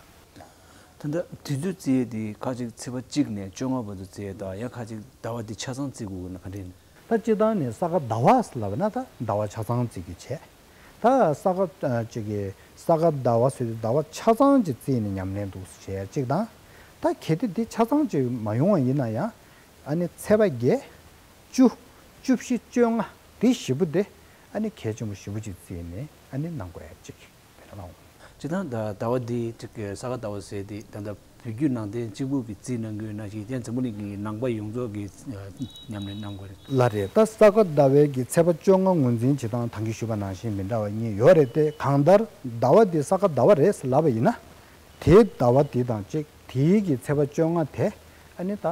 ད་ལྟ་དུས་ཚོད་བརྩི་ཡས་དེ་ཁ་ཅིག་ཚེས་པ་གཅིག་ནས་བཅོ་ལྔ་བར་དུ་བརྩི་ཡས་དང་ཡང་ཁ་ཅིག་ཟླ་བ་འདི་ཆ་ཚང་བརྩི་དགོས་ཀྱི་ན་ག་འདྲ་ཡིན། ད་སྤྱིར་བཏང་ནས་ས་ག་ཟླ་བ་ལབ་ན་ད་ཟླ་བ་ཆ་ཚང་བརྩི་གི་བྱས། ད་ས་ག་ཨ་ཅིག་གི་ས་ག་ཟླ་བ་ཟེར་དུས་ཟླ་བ་ཆ་ཚང་ཅིག་བརྩིས་ནས་ཉམས་ལེན་འདུག་བྱས་གཅིག་དང་། ད་གལ་ཏེ་འདི་ཆ་ཚང་ཅིག་མ་ཡོང་བ་ཡིན་ན་ཡང་ཨ་ནི་ཚེས་པ་བརྒྱད། བཅུ། བཅུ་བཞི། བཅོ་ལྔ་འདི་བཞི་པོ་དེ་ཨ་ནི་གལ་ཆེན་པོ་ཞེ་པོ་ཅིག་བརྩིས་ནས་ཨ་ནི་གནང་དགོས་ཡ་ཅིག་དེ་འདྲ་ལ་འོང་། སྤྱིར་བཏང་ད་ཟླ་བ་འདི་ཅིག་གི་ས་ག་ཟླ་བ་ཟེར་དེ་ད་ལྟ་བོད་བརྒྱུད་ནང་བསྟན་གཅིག་པུ་གི་རྩིས་གནང་གི་ཡོད་ན་ཞིག་ཀྱང་འཛམ་བུ་གླིང་གི་ནང་པ་ཡོངས་རྫོགས་ཀྱི་ཉམས་ལེན་གནང་དགོས་རེད། ལ་རེད། ད་ས་ག་ཟླ་བའི་གི་ཚེས་པ་བཅོ་ལྔ་ངོས་འཛིན་བྱེད་སྟངས་ད་གིན་ཞུས་པ་ནང་བཞིན་མི་འདྲ་བ་གཉིས་ཡོད་རེད་དེ། གང་ལྟར་ཟླ་བ་འདི་ས་ག་ཟླ་བ་རེད་ལབ་པ་ཡིན་ན། དེའི་ཟླ་བ་འདི་དང་གཅིག་དེའི་གི་ཚེས་པ་བཅོ་ལྔ་དེ་ཨ་ནི་ད་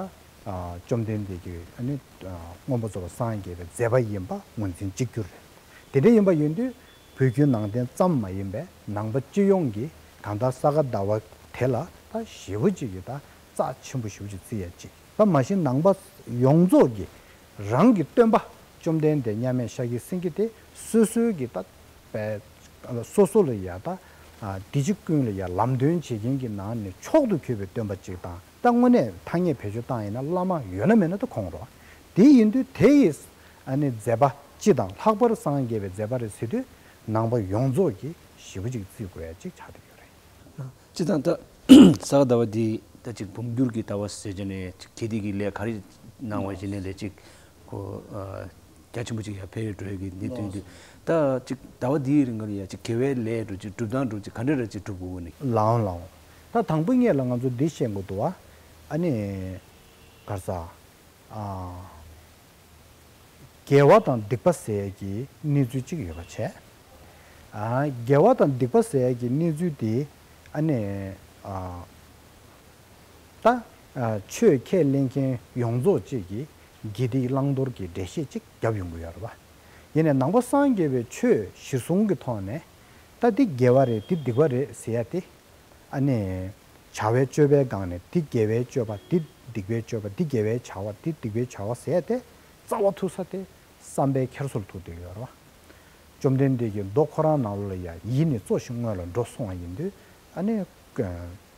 ཨ་བཅོམ་ལྡན་འདས་ཀྱི་ཨ་ནི་ཨ་མངོན་པར་རྫོགས་པར་སངས་རྒྱས་པའི་མཛད་པ་ཡིན་པ་ངོས་འཛིན་གཅིག་གྱུར་རེད། དེ་འདྲ་ཡིན་པ་ཡིན་དུས་བོད་བརྒྱུད་ནང་བསྟན་ཙམ་མ་ཡིན་པའི་ནང་པ་སྤྱི་ཡོངས་ཀྱི་གང་ལྟར་ས་ག་ཟླ་བ་དེ་ལ་ད་ཞེ་པོ་ཅིག་གི་ད་རྩ་ཆེན་པོ་ཞེ་པོ་ཅིག་བརྩི་ཡ་ཅིག་ད་མ་གཞི་ནང་པ་ཡོངས་རྫོགས་ཀྱི་རང་གི་སྟོན་པ་བཅོམ་ལྡན་འདས་མཉམ་མེད་ཤཱཀྱའི་སེང་གེ་དེ་སོ་སོའི་གི་ད་པའི་སོ་སོ་ལ་ཡ་ད་ཨ་འདི་ཕྱི་ཀུན་ལ་ཡ་ལམ་སྟོན་བྱེད་མཁན་གྱི་ནང་ནས་མཆོག་ཏུ་གྱུར་པའི་སྟོན་པ་གཅིག་དང་། ད་དངོས་གནས་ཐ་སྙད་བེད་སྤྱོད་བཏང་ཡིན་ན་བླ་མ་ཡོད་ན་མེད་ན་ད་ཁོང་རེད། དེ་ཡིན་དུས་དེ་ཡི་ཨ་ནི་མཛད་པ་སྤྱི་དང་ལྷག་པར་སངས་རྒྱས་པའི་མཛད་པ་རེད་ཟེར་དུས་ནང་པ་ཡོངས་རྫོགས་ཀྱིས་ཞེ་པོ་ཅིག་བརྩི་དགོས་ཡ་ཅིག་ཆགས་བསྡད་ཡོད་རེད། སྤྱིར་བཏང་ད་ས་ག་ཟླ་བ་འདི་ད་ཅིག་འབུམ་འགྱུར་གྱི་ཟླ་བ་ཟེར་བྱས་ནས་ཅིག་གལ་ཏེ་གི་ལས་ག་རེ་གནང་བ་ཞིག་ནས་ལས་ཅིག་ཁོ་ཨ་རྒྱ་ཆེན་པོ་ཅིག་ཡར་འཕེལ་འགྲོ་ཡ་གི་གནད་དོན་འདི་ད་ཅིག་ཟླ་བ་འདིའི་རིང་ལ་ཡ་ཅིག་དགེ་བའི་ལས་འགྲོ་ཅིག་སྒྲུབ་སྟངས་འགྲོ་ཅིག་ག་འདྲ་ར་ཅིག་སྒྲུབ་དགོས་ནི། ལའང་ལའང་། ད་དང་པོ་ངེད་ལ་ང་ཚོ་འདི་ཤེས་དགོས་འདུག་བ། ཨ་ནི་ག་རེ་ཟ། ཨ། དགེ་བ་དང་སྡིག་པ་ཟེར་ཡས་ཀྱི་གནས་ཚུལ་གཅིག་ཡོད་པ་བྱས། ཨ། དགེ་བ་དང་སྡིག་པ་ཟེར་ཡས་ཀྱི་གནས་ཚུལ་དེ་ཨ་ནི་ཨ། ད་ཨ། ཆོས་ཁས་ལེན་མཁན་ཡོངས་རྫོགས་གཅིག་གིས་དགེ་སྡིག་བླང་དོར་གྱི་འགྲེལ་བཤད་གཅིག་བརྒྱབ་ཡོང་གི་ཡོད་རེད་བ། ཡིན་ནའི་ནང་པ་སངས་རྒྱས་པའི་ཆོས་གཞིར་བཟུང་གི་ཐོག་ནས་ད་འདི་དགེ་བ་རེད་འདི་སྡིག་པ་རེད་ཟེར་ཡ་དེ། ཨ་ནི། བྱ་བའི་སྤྱོད་པའི་སྒང་ནས་འདི་དགེ་བའི་སྤྱོད་པ་འདི་སྡིག་པའི་སྤྱོད་པ་འདི་དགེ་བའི་བྱ་བ་འདི་སྡིག་པའི་བྱ་བ་ཟེར་ཏེ་རྩ་བ་ཐུག་ས་དེ་བསམ་པའི་འཁྱེར་སོར་ཐུག་བསྡད་ཡོད་རེད་བ། བཅོམ་ལྡན་འདས་ཀྱི་མདོ་ཁོ་རང་ནང་ལོགས་ལ་ཡང་ཡིད་ནི་གཙོ་ཞིང་སྔོན་ལ་འགྲོ་གསུངས་པ་ཡིན་དུས་ཨ་ནི།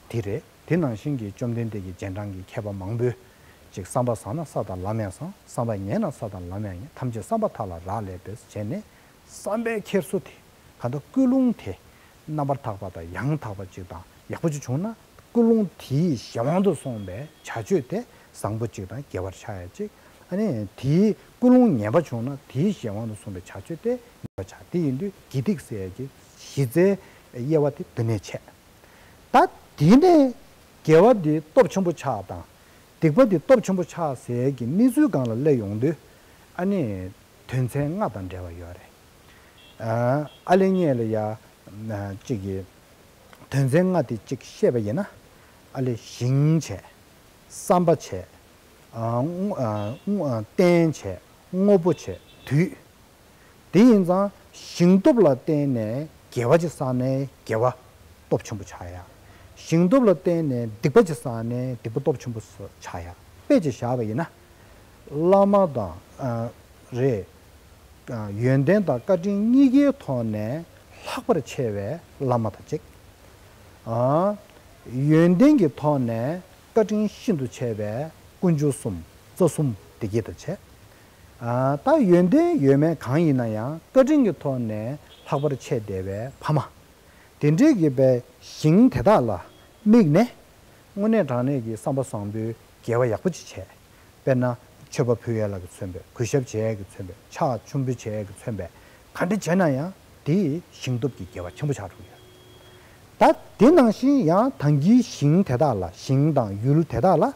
དེ་རེད། དེ་ནང་བཞིན་གྱི་བཅོམ་ལྡན་འདས་ཀྱི་རྗེས་འབྲང་གི་མཁས་པ་མང་པོས་ཅིག་བསམ་པ་བཟང་ན་ས་དང་ལམ་ཡང་བཟང་། བསམ་པ་ངན་ན་ས་དང་ལམ་ཡང་ངན། ཐམས་ཅད་བསམ་པ་ཐག་ལ་རག་ལས་པས་བྱས་ནས། བསམ་པའི་འཁྱེར་སོ་དེ་ག་འདྲ་ཀུན་སློང་དེ་རྣམ་པར་དག་པ་དང་ཡང་དག་པ་ཅིག་དང་ཡག་པོ་ཅིག་བྱུང་ན་ཀུན་སློང་དེའི་གཞན་དབང་དུ་སོང་བའི་བྱ་སྤྱོད་དེ་བཟང་པོ་ཅིག་དང་དགེ་བར་ཆགས་ཡ་ཅིག་ཨ་ནི་དེའི་ཀུན་སློང་ངན་པ་བྱུང་ན་དེའི་གཞན་དབང་དུ་སོང་བའི་བྱ་སྤྱོད་དེ་ངན་པ་ཆགས། དེ་ཡིན་དུས་དགེ་སྡིག་ཟེར་ཡ་གི་གཞི་རྩའི་དབྱེ་བ་དེ་འདི་ནས་ཕྱེ། ད་དེ་ནས་དགེ་བ་འདི་སྟོབས་ཆེན་པོ་ཆགས་དང་། སྡིག་པ་འདི་སྟོབས་ཆེན་པོ་ཆགས་ཟེར་གྱི་གནས་ཚུལ་སྒང་ལ་སླེབས་ཡོང་དུས་ཨ་ནི་དོན་ཚན་ལྔ་དང་འབྲེལ་བ་ཡོད་རེད། ཨ་ལེ་ངེད་ལ་ཡ་གཅིག་གི་དོན་ཚན་ལྔ་དེ་གཅིག་བཤད་པ་ཡིན་ན་ཨ་ལེ་ཞིང་བྱས། བསམ་པ་བྱས། ཨ་རྟེན་བྱས། དངོས་པོ་བྱས། དུས། དེ་ཡིན་ཙང་ཞིང་སྟོབས་ལ་བརྟེན་ནས་དགེ་བ་ཅིག་བསགས་ནས་དགེ་བ་སྟོབས་ཆེན་པོ་ཆགས་ཡ། ཞིང་སྟོབས་ལ་བརྟེན་ནས་སྡིག་པ་ཅིག་བསགས་ནས་སྡིག་པ་སྟོབས་ཆེན་པོ་ཆགས་ཡ། དཔེ་ཅིག་བཞག་པ་ཡིན་ན། བླ་མ་དང་། ཨ། རེད། ཨ། ཡོན་ཏན་དང་བཀའ་དྲིན་གཉིས་ཀའི་ཐོག་ནས་ལྷག་པར་ཆེ་བའི་བླ་མ་དང་གཅིག་ཨ། ཡོན་ཏན་གྱི་ཐོག་ནས་བཀའ་དྲིན་ཤིན་ཏུ་ཆེ་བའི་དཀོན་མཆོག་གསུམ་རྩ་གསུམ་དེ་གཉིས་དང་བྱས། ཨ། ད་ཡོན་ཏན་ཡོད་མེད་གང་ཡིན་ན་ཡང་བཀའ་དྲིན་གྱི་ཐོག་ནས་ལྷག་པར་ཆེ་བསྡད་པའི་ཕ་མ། དེ་འདྲའི་གི་པའི་ཞིང་དེ་དག་ལ་དམིགས་ནས། དངོས་གནས་དྲང་གནས་ཀྱི་བསམ་པ་བཟང་པོའི་དགེ་བ་ཡག་པོ་ཅིག་བྱས། དཔེར་ན་མཆོད་པ་ཕུལ་ཡས་ལ་གི་མཚོན་པའི། གུས་ཞབས་བྱེད་ཡས་ཀྱི་མཚོན་པའི། ཕྱག་མཆོད་འབུལ་བྱེད་ཡས་ཀྱི་མཚོན་པའི། ག་འདྲ་བྱས་ན་ཡང་དེ་ཞིང་སྟོབས་ཀྱི་དགེ་བ་ཆེན་པོ་ཆགས་འགྲོ་གི་ཡོད། ད་དེ་ནང་བཞིན་ཡང་ད་གིན་ཞིང་དེ་དག་ལ། ཞིང་དང་ཡུལ་དེ་དག་ལ་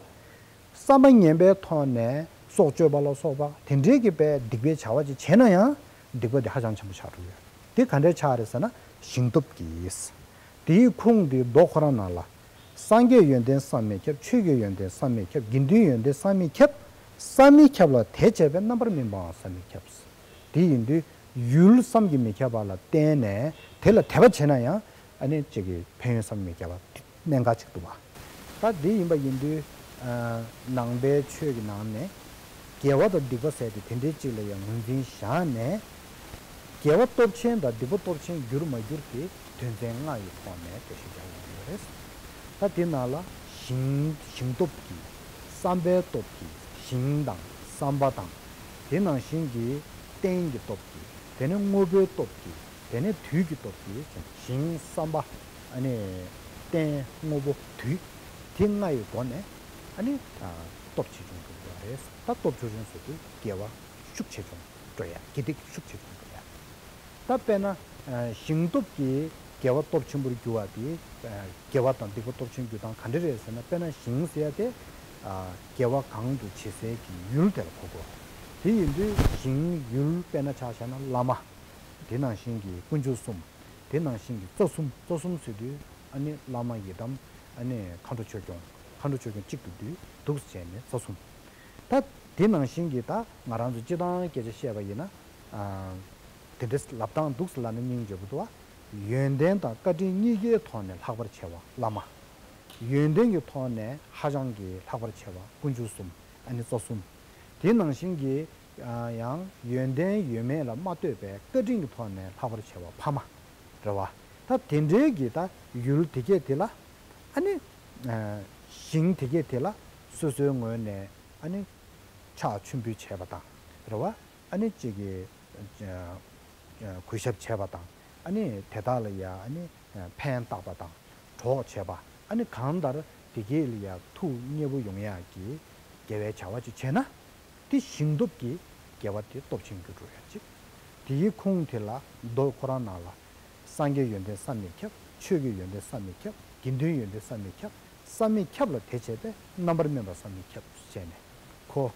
བསམ་པ་ངན་པའི་ཐོག་ནས་སྲོག་གཅོད་པ་ལ་སོགས་པ་དེ་འདྲའི་གི་པའི་སྡིག་པའི་བྱ་བ་ཅིག་བྱས་ན་ཡང་སྡིག་པ་དེ་ཧ་ཅང་ཆེན་པོ་ཆགས་འགྲོ་གི་ཡོད། དེ་ག་འདྲའི་ཆགས་རེད་ཟེར་ན་ཞིང་སྟོབས་ཀྱིས། དེའི་ཁུངས་དེ་མདོ་ཁོ་རང་ནང་ལ། སངས་རྒྱས་ཡོན་ཏན་བསམ་མི་ཁྱབ། ཆོས་ཀྱི་ཡོན་ཏན་བསམ་མི་ཁྱབ། དགེ་འདུན་ཡོན་ཏན་བསམ་མི་ཁྱབ། བསམ་མི་ཁྱབ་ལ་དེ་བྱས་པས་རྣམ་པར་སྨིན་པའང་བསམ་མི་ཁྱབ། དེ་ཡིན་དུས་ཡུལ་བསམ་གྱིས་མི་ཁྱབ་པ་ལ་བརྟེན་ནས་དེ་ལ་དད་པ་བྱས་ན་ཡང་ཨ་ནི་གཅིག་གི་ཕན་ཡོན་བསམ་གྱིས་མི་ཁྱབ་པ་གནད་འགག་ཅིག་འདུག་བ། ད་འདི་ཡིན་པ་ཡིན་དུས། ཨ། ནང་པའི་ཆོས་ཀྱི་ནང་ནས་དགེ་བ་དང་སྡིག་པ་ཟེར་ཏེ་དེ་འདྲའི་གཅིག་ལ་ཡང་ངོས་འཛིན་བཞག་ནས། དགེ་བ་སྟོབས་ཆེན་དང་སྡིག་པ་སྟོབས་ཆེན་འགྱུར་མ་འགྱུར་དེ་དོན་ཚན་ལྔ་ཡི་ཐོག་ནས་འགྲེལ་བཤད་རྒྱག་དགོས་ཀྱི་ཡོད་རེད། ད་དེ་ནང་ལ་ཞིང་། ཞིང་སྟོབས་ཀྱིས། བསམ་པའི་སྟོབས་ཀྱིས། ཞིང་དང་བསམ་པ་དང་། དེ་ནང་བཞིན་གྱི་རྟེན་གྱི་སྟོབས་ཀྱིས། དེ་ནས་དངོས་པོའི་སྟོབས་ཀྱིས། དེ་ནས་དུས་ཀྱི་སྟོབས་ཀྱིས། ཞིང་། བསམ་པ། ཨ་ནི་རྟེན། དངོས་པོ། དུས། དེ་ལྔ་ཡི་སྒོ་ནས་ཨ་ནི་སྟོབས་ཆེ་ཆུང་འགྲོ་གི་ཡོད་རེད། ད་སྟོབས་ཆུང་ཆུང་ཟེར་དུས་དགེ་བ་ཤུགས་ཆེ་ཆུང་འགྲོ་ཡ། དགེ་སྡིག་ཤུགས་ཆེ་ཆུང་འགྲོ་ཡ། ད་དཔེར་ན། ཨ། ཞིང་སྟོབས་ཀྱིས་དགེ་བ་སྟོབས་ཆེན་པོར་འགྱུར་བ་དེ། ཨ། དགེ་བ་དང་སྡིག་པ་སྟོབས་ཆེན་འགྱུར་སྟངས་ག་འདྲ་རེད་ཟེར་ན། དཔེར་ན་ཞིང་ཟེར་ཡ་དེ། ཨ། དགེ་བ་གང་དུ་བྱེད་སའི་གི་ཡུལ་དེ་ལ་གོ་དགོས། དེ་ཡིན་དུས་ཞིང་ཡུལ་དཔེར་ན་ཆ་བཞག་ན་བླ་མ། དེ་ནང་བཞིན་གྱི་དཀོན་མཆོག་གསུམ། དེ་ནང་བཞིན་གྱི་རྩ་གསུམ། རྩ་གསུམ་ཟེར་དུས་ཨ་ནི་བླ་མ་ཡི་དམ། ཨ་ནི་མཁའ་འགྲོ་ཆོས་སྐྱོང་། མཁའ་འགྲོ་ཆོས་སྐྱོང་གཅིག་ཏུ་འདུས་འདུག་སེ་བྱས་ནས་རྩ་གསུམ། ད་དེ་ནང་བཞིན་གྱི་ད་ང་རང་ཚོ་སྤྱི་བཏང་སྐད་ཆ་བཤད་པ་ཡིན་ན། ཨ། དེ་འདྲ་ལབ་སྟངས་འདུག་སེ་ལབ་ན་སྙིང་རྗེ་པོ་འདུག་བ། ཡོན་ཏན་དང་བཀའ་དྲིན་གཉིས་ཀའི་ཐོག་ནས་ལྷག་པར་ཆེ་བ་བླ་མ། ཡོན་ཏན་གྱི་ཐོག་ནས་ཧ་ཅང་གི་ལྷག་པར་ཆེ་བ་དཀོན་མཆོག་གསུམ། ཨ་ནི་རྩ་གསུམ། དེ་ནང་བཞིན་གྱི། ཨ། ཡང་ཡོན་ཏན་ཡོད་མེད་ལ་མ་ལྟོས་པའི་བཀའ་དྲིན་གྱི་ཐོག་ནས་ལྷག་པར་ཆེ་བ་ཕ་མ། རེད་བ། ད་དེ་འདྲའི་གི་ད་ཡུལ་དེ་གས་དེ་ལ། ཨ་ནི། ཨ། ཞིང་དེ་གས་དེ་ལ་སོ་སོའི་ངོས་ནས་ཨ་ནི་ཕྱག་མཆོད་འབུལ་བྱས་པ་དང་། རེད་བ། ཨ་ནི་གཅིག་གི། ཨ། གུས་ཞབས་བྱས་པ་དང་། ཨ་ནི་དེ་དག་ལ་ཡ་ཨ་ནི་ཕན་བཏགས་པ་དང་། གྲོགས་བྱས་པ། ཨ་ནི་གང་ལྟར་དེ་གས་ལ་ཡ་ཐུགས་མཉེས་པོ་ཡོང་ཡག་གི་དགེ་བའི་བྱ་བ་ཅིག་བྱས་ན། དེ་ཞིང་སྟོབས་ཀྱིས་དགེ་བ་དེ་སྟོབས་ཆེན་འགྱུར་འགྲོ་ཡ་གཅིག། དེའི་ཁུངས་དེ་ལ་མདོ་ཁོ་རང་ནང་ལ། སངས་རྒྱས་ཡོན་ཏན་བསམ་མི་ཁྱབ། ཆོས་ཀྱི་ཡོན་ཏན་བསམ་མི་ཁྱབ། དགེ་འདུན་ཡོན་ཏན་བསམ་མི་ཁྱབ། བསམ་མི་ཁྱབ་ལ་དེ་བྱས་པས་རྣམ་པར་སྨིན་པ་བསམ་མི་ཁྱབ་བྱས་ནས། ཁོ།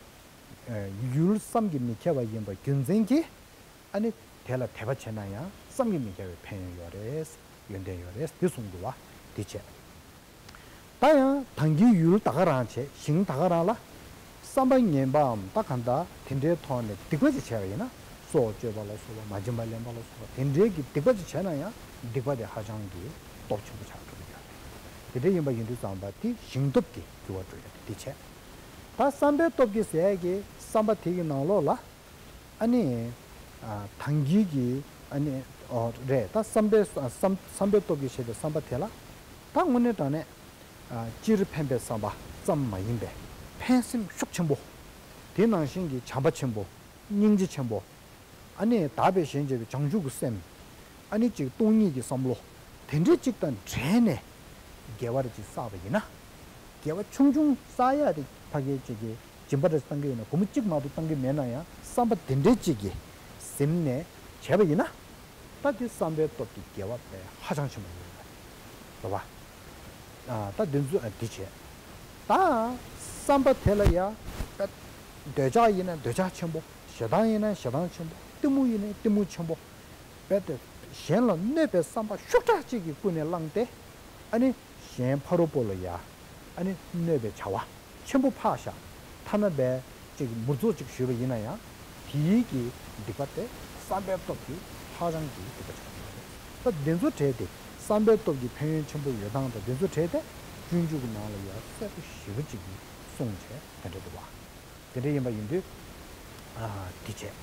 ཨ། ཡུལ་བསམ་གྱིས་མི་ཁྱབ་པ་ཡིན་པ་རྒྱུ་མཚན་གྱིས། ཨ་ནི་དེ་ལ་དད་པ་བྱས་ན་ཡང་བསམ་གྱིས་མི་ཁྱབ་པའི་ཕན་ཡོན་ཡོད་རེད། ཡོན་ཏན་ཡོད་རེད། འདི་གསུངས་འདུག་བ། འདི་བྱས། ད་ཡང་ད་གིན་ཡུལ་ད་ག་རང་བྱས། ཞིང་ད་ག་རང་ལ་བསམ་པ་ངན་པའམ་ད་གང་ལྟར་དེ་འདྲའི་ཐོག་ནས་སྡིག་པ་ཅིག་བྱས་པ་ཡིན་ན། སྲོག་གཅོད་པ་ལ་སོགས་པ། མ་བྱིན་པ་ལེན་པ་ལ་སོགས་པ་དེ་འདྲའི་གི་སྡིག་པ་ཅིག་བྱས་ན་ཡང་སྡིག་པ་དེ་ཧ་ཅང་གི་སྟོབས་ཆེན་པོ་ཆགས་འགྲོ་གི་ཡོད་རེད། དེ་འདྲ་ཡིན་པ་ཡིན་དུས་ཙམ་པ་དེ་ཞིང་སྟོབས་ཀྱིས་འགྱུར་བ་འགྲོ་ཡོད་རེད། དེ་བྱས། ད་བསམ་པའི་སྟོབས་ཀྱིས་ཟེར་ཡག་གི་བསམ་པ་དེ་གི་ནང་ལོགས་ལ། ཨ་ནི། ཨ། ད་གིན་གྱི། ཨ་ནི། ཨོ། རེད། ད་བསམ་པའི། བསམ། བསམ་པའི་སྟོབས་ཀྱིས་བྱས་པའི་བསམ་པ་དེ་ལ། ད་དངོས་གནས་དྲང་གནས། ཨ། སྤྱིར་ཕན་པའི་བསམ་པ་ཙམ་མ་ཡིན་པའི་ཕན་སེམས་ཤུགས་ཆེན་པོ། དེ་ནང་བཞིན་གྱི་བྱམས་པ་ཆེན་པོ། སྙིང་རྗེ་ཆེན་པོ། ཨ་ནི་དག་པའི་ཞེན་བྱེད་པའི་བྱང་ཆུབ་ཀྱི་སེམས། ཨ་ནི་གཅིག་སྟོང་ཉིད་ཀྱི་བསམ་བློ། དེ་འདྲའི་གཅིག་དང་འབྲེལ་ནས་དགེ་བ་རེ་གཅིག་བསགས་པ་ཡིན་ན། དགེ་བ་ཆུང་ཆུང་བསགས་ཡག་དེ་ཕ་གིའི་གཅིག་གི་སྦྱིན་པ་རེ་བཏང་གི་ཡོད་ན། སྒོར་མོ་གཅིག་མ་གཏོགས་བཏང་གི་མེད་ན་ཡང་བསམ་པ་དེ་འདྲའི་གཅིག་གིས་ཟིན་ནས་བྱས་པ་ཡིན་ན། ད་དེ་བསམ་པའི་སྟོབས་ཀྱི་དགེ་བ་དཔེ་ཧ་ཅང་ཆེན་པོ་ཡོད་རེད། རེད་བ། ཨ། ད་འདི་ཚོ། ཨ། འདི་བྱས། ད་བསམ་པ་དེ་ལ་ཡ། དཔེ་འདོད་ཆགས་ཡིན་ན་འདོད་ཆགས་ཆེན་པོ། ཞེ་སྡང་ཡིན་ན་ཞེ་སྡང་ཆེན་པོ། གཏི་མུག་ཡིན་ན་གཏི་མུག་ཆེན་པོ། རྦད་དེ་གཞན་ལ་གནོད་པའི་བསམ་པ་ཤུགས་དྲག་ཅིག་གིས་ཀུན་ནས་བསླངས་ཏེ། ཨ་ནི་གཞན་ཕ་རོལ་པོ་ལ་ཡ། ཨ་ནི་གནོད་པའི་བྱ་བ་ཆེན་པོ་ཕར་བཞག། ཐ་ན་རྦད་ཅིག་མུར་ཚོགས་ཅིག་ཞུས་པ་ཡིན་ན་ཡང་དེའི་གི་སྡིག་པ་དེ་བསམ་པའི་སྟོབས་ཀྱིས་ཧ་ཅང་གི་སྡིག་པ་ཆགས་ཡོད་རེད། ད་འདི་ཚོ་བྲལ་ཏེ་བསམ་པའི་སྟོབས་ཀྱི་ཕན་ཡོན་ཆེན་པོ་ཡོད་སྟངས་དང་འདི་ཚོ་བྲལ་ཏེ་སྤྱོད་འཇུག་གི་ནང་ལ་ཡ་གསལ་པོ་ཞེ་པོ་ཅིག་གིས་གསུངས་བྱས་དེ་འདྲ་འདུག་བ། དེ་འདྲ་ཡིན་པ་ཡིན་དུས། ཨ། འདི་བྱས།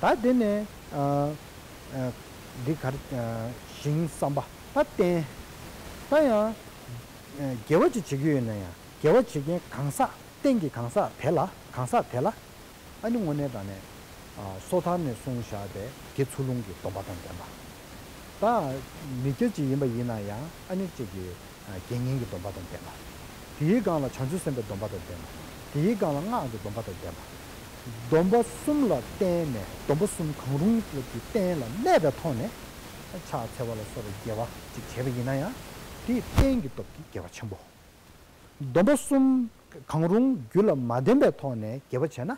ད་དེ་ནས། ཨ། ཨ། འདི་གར། ཨ། ཞིང་བསམ་པ། ད་རྟེན། ད་ཡང་། ཨ། དགེ་བ་ཅིག་བྱེད་ཀྱི་ཡོད་ན་ཡང་དགེ་བ་བྱེད་མཁན་གང་ཟག་རྟེན་གྱི་གང་ཟག་དེ་ལ། གང་ཟག་དེ་ལ། ཨ་ནི་དངོས་གནས་དྲང་གནས་ སོ་ཐར་ནས་གསུངས་བཞག་པའི་དགེ་ཚུལ་སློང་གི་སྡོམ་པ་དང་ལྡན་པ། ད་མི་སྐྱ་ཅིག་ཡིན་པ་ཡིན་ན་ཡང་ཨ་ནི་གཅིག་གི་དགེ་བསྙེན་གྱི་སྡོམ་པ་དང་ལྡན་པ། དེའི་སྒང་ལ་བྱང་ཆུབ་སེམས་དཔའི་སྡོམ་པ་དང་ལྡན་པ། དེའི་སྒང་ལ་སྔགས་ཀྱི་སྡོམ་པ་དང་ལྡན་པ། སྡོམ་པ་གསུམ་ལ་བརྟེན་ནས་སྡོམ་པ་གསུམ་གང་རུང་གི་རྟེན་ལ་གནས་པའི་ཐོག་ནས་ཕྱག་འཚལ་བ་ལ་སོགས་པའི་དགེ་བ་ཅིག་བྱས་པ་ཡིན་ན་ཡང་དེ་རྟེན་གྱི་སྟོབས་ཀྱིས་དགེ་བ་ཆེན་པོ། སྡོམ་པ་གསུམ་གང་རུང་རྒྱུད་ལ་མ་ལྡན་པའི་ཐོག་ནས་དགེ་བ་བྱས་ན་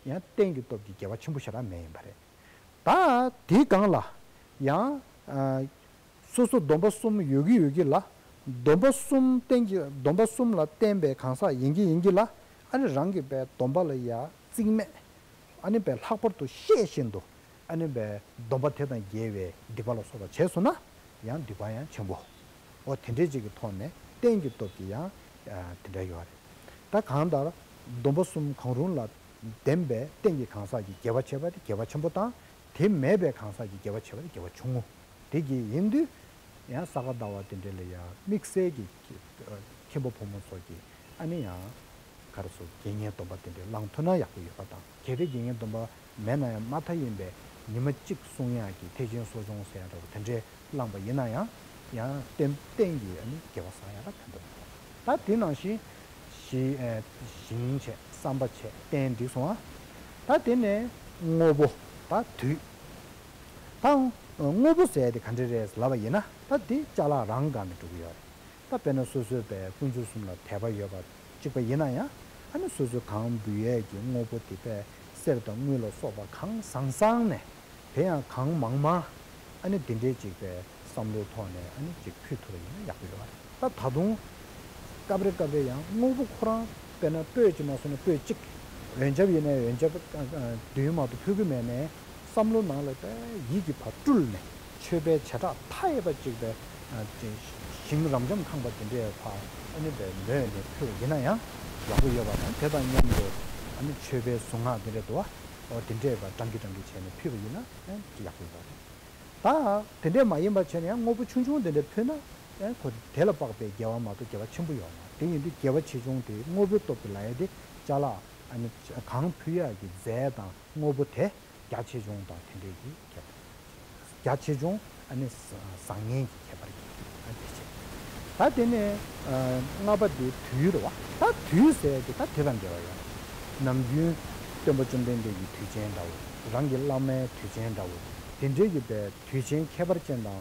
ཡང་རྟེན་གྱི་སྟོབས་ཀྱིས་དགེ་བ་ཆེན་པོ་ཞེ་དྲག་མེད་ཡིན་པ་རེད། ད་དེའི་སྒང་ལ་ཡང་ཨ་སོ་སོ་སྡོམ་པ་གསུམ་ཡོད་ཀྱི་ཡོད་ཀྱི་ལ། སྡོམ་པ་གསུམ་བསྟེན་གྱི་སྡོམ་པ་གསུམ་ལ་བརྟེན་པའི་གང་ཟག་ཡིན་གྱི་ཡིན་གྱི་ལ། ཨ་ནི་རང་གི་པའི་སྡོམ་པ་ལ་ཡ་རྩིས་མེད། ཨ་ནི་པའི་ལྷག་པར་དུ་ཤེས་བཞིན་དུ་ཨ་ནི་པའི་སྡོམ་པ་དེ་དང་འགལ་བའི་སྡིག་པ་ལ་སོགས་པ་བྱས་སོང་ན་ཡང་སྡིག་པ་ཡང་ཆེན་པོ། འོ་དེ་འདྲའི་ཅིག་གི་ཐོག་ནས་རྟེན་གྱི་སྟོབས་ཀྱིས་ཡང་ཨ་དེ་འདྲ་ཡོད་རེད། ད་གང་ལྟར་སྡོམ་པ་གསུམ་གང་རུང་ལ་ལྡན་པའི་རྟེན་གྱི་གང་ཟག་གིས་དགེ་བ་བྱས་པ་དེ་དགེ་བ་ཆེན་པོ་དང་། དེ་མེད་པའི་གང་ཟག་གིས་དགེ་བ་བྱས་པ་དེ་དགེ་བ་ཆུང་ངུ། དེ་གི་ཡིན་དུས་ཡང་ས་ག་ཟླ་བ་དེ་འདྲ་ལ་ཡང་དམིགས་བསལ་གྱི་ཁྱི་ཨ་ཁྱིམ་པ་ཕོ་མོ་ཚོ་གིས་ཨ་ནི་ཡང་ག་རེ་ཟེར་དགེ་བསྙེན་སྡོམ་པ་དེ་འདྲ་བླང་ཐུབ་ན་ཡག་པོ་ཡོད་པ་དང་། གལ་ཏེ་དགེ་བསྙེན་སྡོམ་པ་མེད་ན་ཡང་མ་མཐའ་ཡིན་པའི་ཉི་མ་གཅིག་བསྲུང་ཡག་གི་ཐེག་ཆེན་གསོ་སྦྱོང་ཟེར་ཡག་འདྲ་བོ་དེ་འདྲའི་བླངས་པ་ཡིན་ན་ཡང་ཡང་རྟེན་རྟེན་གྱི་ཨ་ནི་དགེ་བ་བསགས་ཡག་ལ་ཕན་ཐོགས་མེད་པ། ད་དེ་ནང་བཞིན་ཞི་ཨ་ཞིང་བྱས། བསམ་པ་བྱས། རྟེན་འགྲིག་སོང་ཨ། ད་དེ་ནས་དངོས་པོ། ད་དུས། ད་དངོས་པོ་ཟེར་དེ་ག་འདྲ་རེད་ལབ་པ་ཡིན་ན་ད་དེ་ཅ་ལག་རང་སྒང་ནས་འགྲོ་གི་ཡོད་རེད། ད་དཔེར་ན་སོ་སོའི་པའི་དཀོན་མཆོག་གསུམ་ལ་དད་པ་ཡོད་པ་གཅིག་པ་ཡིན་ན་ཡང་ཨ་ནི་སོ་སོའི་གང་འབུལ་ཡས་ཀྱི་དངོས་པོ་དེ་པའི་གསེར་དང་དངུལ་ལ་སོགས་པ་གང་བཟང་བཟང་ནས། དེ་ཡང་གང་མང་མང་ཨ་ནི་དེ་འདྲའི་ཅིག་པའི་བསམ་བློའི་ཐོག་ནས་ཨ་ནི་ཅིག་ཕུལ་ཐུབ་པ་ཡིན་ན་ཡག་པོ་ཡོད་རེད། ད་ད་དུང་སྐབས་རེ་སྐབས་རེ་ཡང་དངོས་པོ་ཁོ་རང་དཔེར་ན་སྤོས་ཅིག་མ་སོང་ན་སྤོས་གཅིག་འོན་ཆབ་ཡིན་ན་འོན་ཆབ་བདུན་མ་གཏོགས་ཕུལ་གྱི་མེད་ནས། བསམ་བློ་ནང་ལ་པའི་ཡིད་ཀྱི་བ་སྤྲུལ་ནས་མཆོད་པའི་བྱེ་བྲག་མཐའ་ཡས་པ་ཅིག་པའི་ཞིང་རབ་འབྱམས་ཁང་པ་དེ་འདྲའི་བར་ཨ་ནི་པའི་མོས་ནས་ཕུལ་བ་ཡིན་ན་ཡང་ཡག་པོ་ཡོད་པ་དང་། དེ་དང་མཉམ་དུ་ཨ་ནི་མཆོད་པའི་གཟུངས་སྔགས་དེ་འདྲ་འདུག་བ། འོ་དེ་འདྲའི་བ་བགྲང་གིན་བགྲང་གིན་བྱས་ནས་ཕུལ་བ་ཡིན་ན་ཡང་ཡག་པོ་ཡོད་པ་རེད། ད་དེ་འདྲས་མ་ཡིན་པ་བྱས་ནས་ཡང་དངོས་པོ་ཆུང་ཆུང་དེ་འདྲ་ཕུལ་ན་ཡང་ཁོ་དེ་ལ་དཔག་པའི་དགེ་བ་མ་གཏོགས་དགེ་བ་ཆེན་པོ་ཡོད་མ་རེད། དེ་ཡིན་དུས་དགེ་བ་ཆེ་ཆུང་དེ་དངོས་པོའི་སྟོབས་ཀྱིས་ལབ་ཡ་དེ་ཅ་ལག་ཨ་ནི་གང་ཕུལ་ཡག་གི་རྫས་དང་དངོས་པོ་དེ་རྒྱ་ཆེ་ཆུང་དང་དེ་འདྲས་ཀྱི་ཁྱད་པར། རྒྱ་ཆེ་ཆུང་ཨ་ནི་བཟང་ངན་གྱི་ཁྱད་པར་གྱི་ཨ་དེ་བྱས། ད་དེ་ནས་ཨ་ལྔ་པ་དེ་དུས་རེད་བ། ད་དུས་ཟེར་གྱི་ད་དེ་དང་འབྲེལ་བ་ཡོད། ནམ་རྒྱུན་སྟོན་པ་བཅོམ་ལྡན་འདས་ཀྱི་དུས་ཆེན་འདྲ་བོ། རང་གི་བླ་མའི་དུས་ཆེན་འདྲ་བོ། དེ་འདྲས་ཀྱི་པའི་དུས་ཆེན་ཁྱད་པར་ཅན་དང་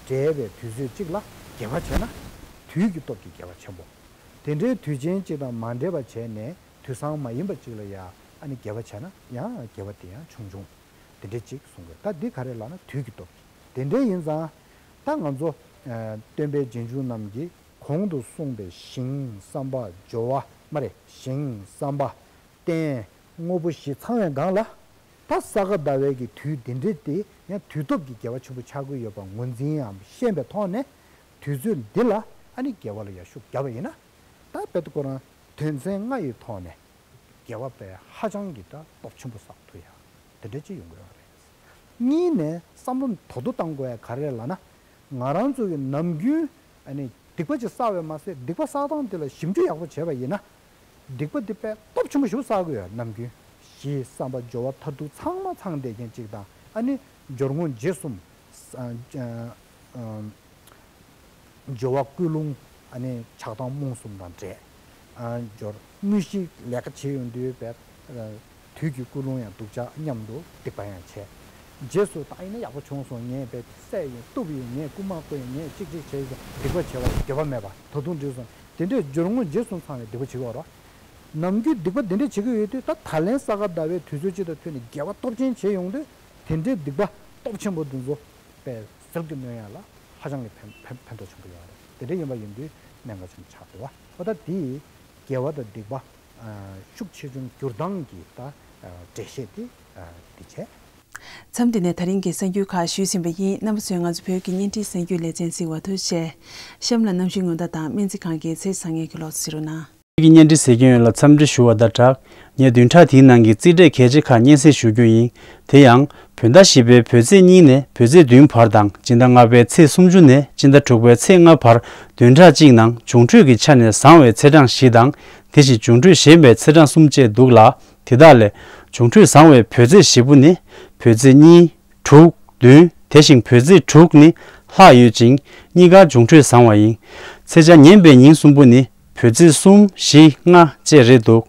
འབྲེལ་བའི་དུས་ཚོད་ཅིག་ལ་དགེ་བ་བྱས་ན་དུས་ཀྱི་སྟོབས་ཀྱིས་དགེ་བ་ཆེན་པོ། དེ་འདྲའི་དུས་ཆེན་ཅིག་དང་མ་འབྲེལ་བ་བྱས་ནས་དུས་བཟང་མ་ཡིན་པ་ཅིག་ལ་ཡ་ཨ་ནི་དགེ་བ་བྱས་ན་ཡང་དགེ་བ་དེ་ཡང་ཆུང་ཆུང་། དེ་འདྲའི་ཅིག་གསུང་དགོས། ད་འདི་ག་རེ་ལབ་ན་དུས་ཀྱི་སྟོབས་ཀྱིས། དེ་འདྲའི་ཡིན་ཙང་ད་ང་ཚོ་ཨ་སྟོན་པའི་རྗེས་འཇུག་རྣམས་ཀྱིས་གོང་དུ་གསུངས་པའི་ཞིང་བསམ་པ་སྦྱོར་བ་མ་རེད། ཞིང་བསམ་པ་རྟེན་དངོས་པོ་བཞི་ཚང་བའི་སྒང་ལ། ད་ས་ག་ཟླ་བའི་གི་དུས་འདི་འདྲ་དེ་ཡང་དུས་སྟོབས་ཀྱིས་དགེ་བ་ཆེན་པོ་ཆགས་ཀྱི་ཡོད་པ་ངོས་འཛིན་ཡང་ཤེས་པའི་ཐོག་ནས་དུས་ཚོད་འདི་ལ་ཨ་ནི་དགེ་བ་ལ་ཡང་ཤུགས་བརྒྱབ་པ་ཡིན་ན། ད་དཔེ་ཁོ་རང་དོན་ཚན་ལྔ་ཡི་ཐོག་ནས་དགེ་བ་པའི་ཧ་ཅང་གི་ད་སྟོབས་ཆེན་པོ་བསགས་ཐུབ་ཡ་དེ་འདྲ་ཅིག་ཡོང་གི་ཡོད་རེད། གཉིས་ནས་བསམ་བློ་དོ་དོ་བཏང་དགོས་ཡ་ག་རེ་རེད་ལབ་ན། ང་རང་ཚོ་གི་ནམ་རྒྱུན་ཨ་ནི་སྡིག་པ་ཅིག་བསགས་པས་མ་ཟད་སྡིག་པ་བསགས་སྟངས་དེ་ལ་ཞིབ་འཇུག་ཡག་པོ་བྱས་པ་ཡིན་ན། སྡིག་པ་འདི་དཔེ་སྟོབས་ཆེན་པོ་ཞིག་བསགས་ཀྱི་ཡོད། ནམ་རྒྱུན་ཞི་བསམ་པ་སྦྱོར་བ་མཐར་ཐུག་ཚང་མ་ཚང་བསྡད་མཁན་གཅིག་དང་། ཨ་ནི་སྦྱོར་དངོས་རྗེས་གསུམ། ཨ་ཨ་སྦྱོར་བ་ཀུན་སློང་། ཨ་ནི་ཆགས་སྡང་རྨོངས་གསུམ་དང་བྲལ། ཨ་སྦྱོར་དངོས་གཞི་ལས་ཀ་བྱེད་ཡོང་དུས་དཔེ་དུས་ཀྱི་ཀུན་སློང་ཡང་སྡུག་ཅག་མཉམ་དུ་སྡིག་པ་ཡང་བྱས། རྗེས་སུ་ད་ཡིན་ན་ཡག་པོ་བྱུང་སོང་། ངས་དཔེ་བསད་ཡིན། གཏུབ་ཡིན། ངས་རྐུ་མ་རྐུ་ཡིན། ངས་གཅིག་གཅིག་བྱས་ཡིན། སྡིག་པ་བྱས་པ་འགྱོད་པ་མེད་པ་ད་དུང་འགྲིག་སོང་། དེ་འདྲའི་སྦྱོར་དངོས་རྗེས་སུ་ཚང་བའི་སྡིག་པ་བྱེད་ཀྱི་ཡོད་རེད། ནམ་རྒྱུན་སྡིག་པ་འདི་འདྲ་བྱེད་ཀྱི་ཡོད་དུས། ད་ད་ལན་ས་ག་ཟླ་བའི་དུས་ཚོད་ཅིག་དང་ཐོན་ནས་དགེ་བ་སྟོབས་ཆེན་བྱེད་ཡོང་དུས། དེ་འདྲའི་སྡིག་པ་སྟོབས་ཆེན་པོ་འདི་ཚོ་དཔེ་ཟིལ་གྱིས་གནོན་ཡ་ལ་ཧ་ཅང་གི་ཕན་ཕན་ཕན་ཐོགས་ཆེན་པོ་ཡོད་རེད། དེ་འདྲ་ཡིན་པ་ཡིན་དུས་གནད་འགག་ཆེན་པོ་ཆགས་འདུག་བ། འོ་ད་དེ་དགེ་བ་དང་སྡིག་པ་ཤུགས་ཆེ་ཆུང་འགྱུར་སྟངས་ཀྱི་ད་འགྲེལ་བཤད་དེ་འདི་བྱས། མཚམས་འདི་ནས་ད་རིང་གི་གསར་འགྱུར་ཁག་ཞུས་ཟིན་པ་ཡིན། རྣམ་པ་ཚོས་ང་ཚོ་བོད་ཀྱི་བརྙན་འཕྲིན་གསར་འགྱུར་ལེ་ཚན་གཟིགས་པར་ཐུགས་རྗེ་ཆེ། གཤམ་ལ་གནམ་གཤིས་སྔོན་བརྡ་དང་སྨན་རྩིས་ཁང་གི་ཚེས་བཟང་ངན་གྱི་ལོ་ཚིགས་རུ་ན། ཀྱི་བརྙན་འཕྲིན་གཟིགས་མཁན་ཡོངས་ལ་འཚམས་འདྲི་ཞུ་བ་དང་སྦྲགས། ངས་བདུན་ཕྲག་དེའི་ནང་གི་རྩིས་འབྲས་གལ་ཆེ་ཁག་སྙན་སེང་ཞུ་རྒྱུ་ཡིན། དེ་ཡང་བོད་ཟླ་བཞི་པའི་བོད་ཚེས་གཉིས་ནས་བོད་ཚེས་བདུན་བར་དང་། སྤྱི་ཟླ་ལྔ་པའི་ཚེས་སུམ་ཅུ་ནས་སྤྱི་ཟླ་དྲུག་པའི་ཚེས་ལྔ་བར་བདུན་ཕྲག་གཅིག་ནང་འབྱུང་འཕྲོད་ཀྱི་ཆ་ནས་བཟང་བའི་ཚེས་གྲངས་བཞི་དང་། དེ་བཞིན་འབྱུང་འཕྲོད་ཞན་པའི་ཚེས་གྲངས་གསུམ་བཅས་འདུག་ལ། དེ་དག་ལས་འབྱུང་འཕྲོད་བཟང་བའི་བོད་ཚེས་བཞི་པོ་ནི། བོད་ཚེས་གཉིས། དྲུག་བདུན། དེ་བཞིན་བོད་ཚེས་དྲུག་ནི་ལྷག་ཡོད་ཅིང་། གཉིས་ཀ་འབྱུང་འཕྲོད་བཟང་བ་ཡིན། ཚེས་ཆ་ངན་པའི་ཉིན་གསུམ་པོ་ནི། བོད་ཚེས་གསུམ། བཞི། ལྔ་བཅས་རེད་འདུག་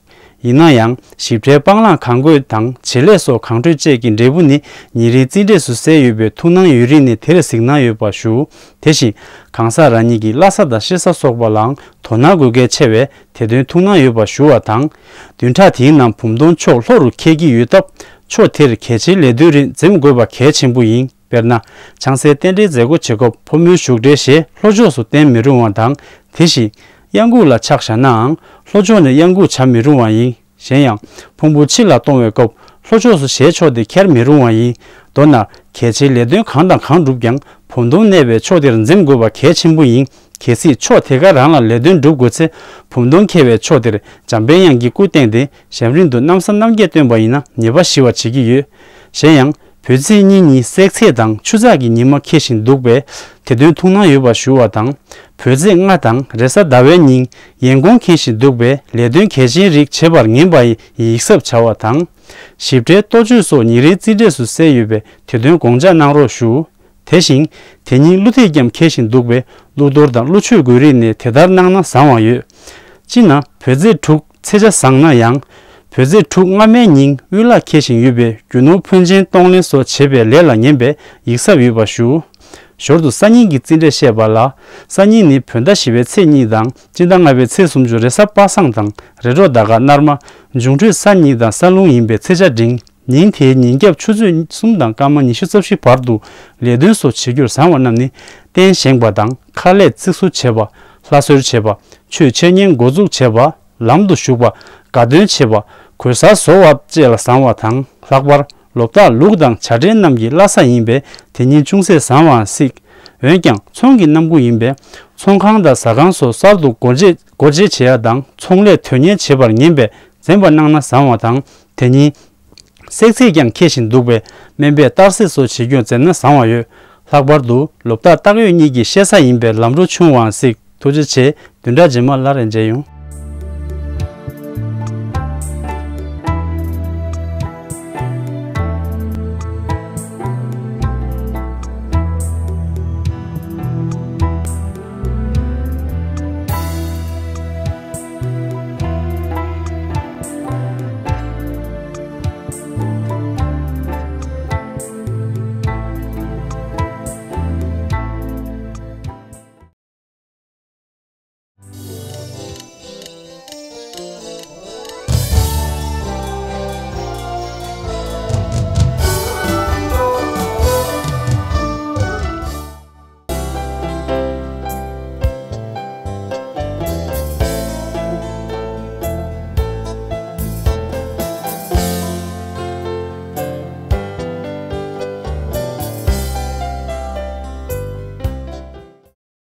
ཡིན་ན་ཡང་། ཞིབ་ཕྲའི་སྤང་བླང་གང་དགོས་དང་། བྱེད་ལས་སོགས་གང་འཕྲོད་བཅས་ཀྱི་འབྲས་བུ་ནི། ཉིན་རེའི་རྩིས་འབྲས་སུ་གསལ་ཡོད་པས། ཐུགས་སྣང་ཡོད་རིགས་ནས་དེར་གཟིགས་གནང་ཡོད་པ་ཞུ། དེ་བཞིན་གང་ཟག་རང་ཉིད་ཀྱི་བླ་གཟའ་དང་གཤེད་གཟའ་སོགས་པ་ལའང་དོ་སྣང་དགོས་གལ་ཆེ་བས། དེ་དོན་ཐུགས་སྣང་ཡོད་པ་ཞུ་བ་དང་། བདུན་ཕྲག་དེའི་ནང་བུམ་སྟོན་ཕྱོགས་ལྷོ་རུ་འཁེལ་གྱི་ཡོད་སྟབས། ཕྱོགས་དེར་གལ་ཆེའི་ལས་དོན་རིགས་འཛེམ་དགོས་པ་གལ་ཆེན་པོ་ཡིན། དཔེར་ན། ཆང་སའི་རྟེན་འབྲེལ་མཛད་སྒོ་བྱེད་སྐབས་ཕོ་མོའི་བཞུགས་གྲལ་ཞེས་ལྷོ་ཕྱོགས་སུ་བསྟན་མི་རུང་བ་དང་། དེ་བཞིན་གཡང་འགུགས་ལ་ཕྱག་བཞག་ནའང་ལྷོ་ཕྱོགས་ནས་གཡང་འགུགས་བྱ་མི་རུང་བ་ཡིན། གཞན་ཡང་། ཕུང་པོ་ཕྱི་ལ་གཏོང་བའི་སྐབས་ལྷོ་ཕྱོགས་སུ་ཞལ་ཕྱོགས་ཏེ་འཁྱེར་མི་རུང་བ་ཡིན། མདོར་ན། གལ་ཆེའི་ལས་དོན་གང་དང་གང་བསྒྲུབ་ཀྱང་བུམ་སྟོན་གནས་པའི་ཕྱོགས་དེར་འཛེམ་དགོས་པ་གལ་ཆེན་པོ་ཡིན། གལ་སྲིད་ཕྱོགས་དེ་ག་རང་ལ་ལས་དོན་སྒྲུབ་དགོས་ཚེ། བུམ་སྟོན་འཁེལ་བའི་ཕྱོགས་དེར་འཇམ་དཔལ་དབྱངས་ཀྱི་སྐུ་བསྟན་ཏེ་ཞབས་རིམ་དུ་རྣམ་གསལ་རྣམ་རྒྱལ་བཏོན་པ་ཡིན་ན་ཉེས་པ་ཞི་བར་བྱེད་ཀྱི་ཡོད། གཞན་ཡང་། བོད་ཚེས་གཉིས་ཉིན་སྲེག་ཚེས་དང་ཆུ་ཚགས་ཀྱི་ཉི་མ་འཁེལ་བཞིན་འདུག་པས་དེ་དོན་ཐུགས་སྣང་ཡོད་པ་ཞུ་བ་དང་། བོད་ཚེས་ལྔ་དང་རེས་གཟའ་ཟླ་བའི་ཉིན་ཡན་གོང་འཁེལ་བཞིན་འདུག་པས་ལས་དོན་གལ་ཆེན་རིགས་བྱེད་པར་ངེས་པ་ཡིན་ཡིག་ཚབ་བྱ་བ་དང་། ཞིབ་ཕྲའི་གཏོ་བཅོས་སོགས་ཉིན་རེའི་རྩིས་འབྲས་སུ་གསལ་ཡོད་པས་དེ་དོན་དགོངས་འཇགས་གནང་རོགས་ཞུ། དེ་བཞིན། དེ་ཉིན་ཀླུ་ཐེག་རྒྱམ་འཁེལ་བཞིན་འདུག་པས་ཀླུ་གཏོར་དང་ཀླུ་མཆོད་དགོས་རིགས་ནས་དེ་ལྟར་གནང་ན་བཟང་བ་ཡོད། སྤྱིར་ན་བོད་ཚེས་དྲུག་ཚེས་ཆ་བཟང་ན་ཡང་། བོད་ཚེས་དྲུག་སྔ་མའི་ཉིན་དབུལ་ལག་འཁེལ་བཞིན་ཡོད་པས་རྒྱུ་ནོར་ཕོན་ཆེན་གཏོང་ལེན་སོགས་བྱེད་པའི་ལས་ལ་ཉན་པས་ཡིག་ཚབས་ཡོད་པ་ཞུ། ཞོར་དུ་སང་ཉིན་གྱི་རྩིས་འབྲས་བཤད་པ་ལ། སང་ཉིན་ནི་བོད་ཟླ་བཞི་པའི་ཚེས་གཉིས་དང་སྤྱི་ཟླ་ལྔ་པའི་ཚེས་སུམ་ཅུ་རེས་གཟའ་པ་སངས་དང་རེས་འགྲོགས་ཟླ་སྐར་སྣར་མ། འབྱུང་འཕྲོད་གཟའ་ཉི་དང་གཟའ་རླུང་ཡིན་པས་ཚེས་ཆ་འབྲིང་། ཉིན་དེའི་ཉིན་རྒྱབ་ཆུ་ཚོད་གསུམ་དང་སྐར་མ་ཉི་ཤུ་རྩ་བཞི་བར་དུ་ལས་དོན་སོགས་བྱེད་རྒྱུར་བཟང་བ་རྣམས་ནི། རྟེན་བཞེངས་པ་དང་ཁ་ལས་རྩིག་བཟོ་བྱེད་པ། ལྷ་གསོལ་བྱེད་པ། ཆོས་འཆད་ཉན་འགོ་འཛུགས་བྱེད་པ། ལམ་དུ་ཞུགས་པ། དགའ་སྟོན་བྱེད་པ། གོས་གསར་བཟོ་བ་བཅས་ལ་བཟང་བ་དང་། ལྷག་པར་ལོ་རྟགས་ལུག་དང་བྱ་སྤྲེལ་རྣམས་ཀྱི་བླ་གཟའ་ཡིན་པས་དེ་ཉིན་ཅུང་ཟད་བཟང་བའང་སྲིད། འོན་ཀྱང་ཚོང་གི་གནམ་སྒོ་ཡིན་པས་ཚོང་ཁང་དང་ཟ་ཁང་སོགས་གསར་དུ་སྒོ་འབྱེད་སྒོ་འབྱེད་བྱེད་ཡ་དང་ཚོང་ལས་དོན་གཉེར་བྱེད་པར་ངེས་པས་འཛེམ་པ་གནང་ན་བཟང་བ་དང་། དེ་ཉིན། བསྲེག་ཚེས་ཀྱང་འཁེལ་བཞིན་འདུག་པས་སྨན་པས་གཏར་གསེས་སོགས་བྱེད་རྒྱུར་འཛེམ་ན་བཟང་བ་ཡོད། ལྷག་པར་དུ་ལོ་རྟགས་སྟག་ཡོས་གཉིས་ཀྱི་བཤད་ས་ཡིན་པས་ལམ་འགྲོ་ཆུང་བའང་སྲིད། ཐུགས་རྗེ་ཆེ། བདུན་ཕྲག་རྗེས་མ་སླར་ཡང་མཇལ་ཡོང་།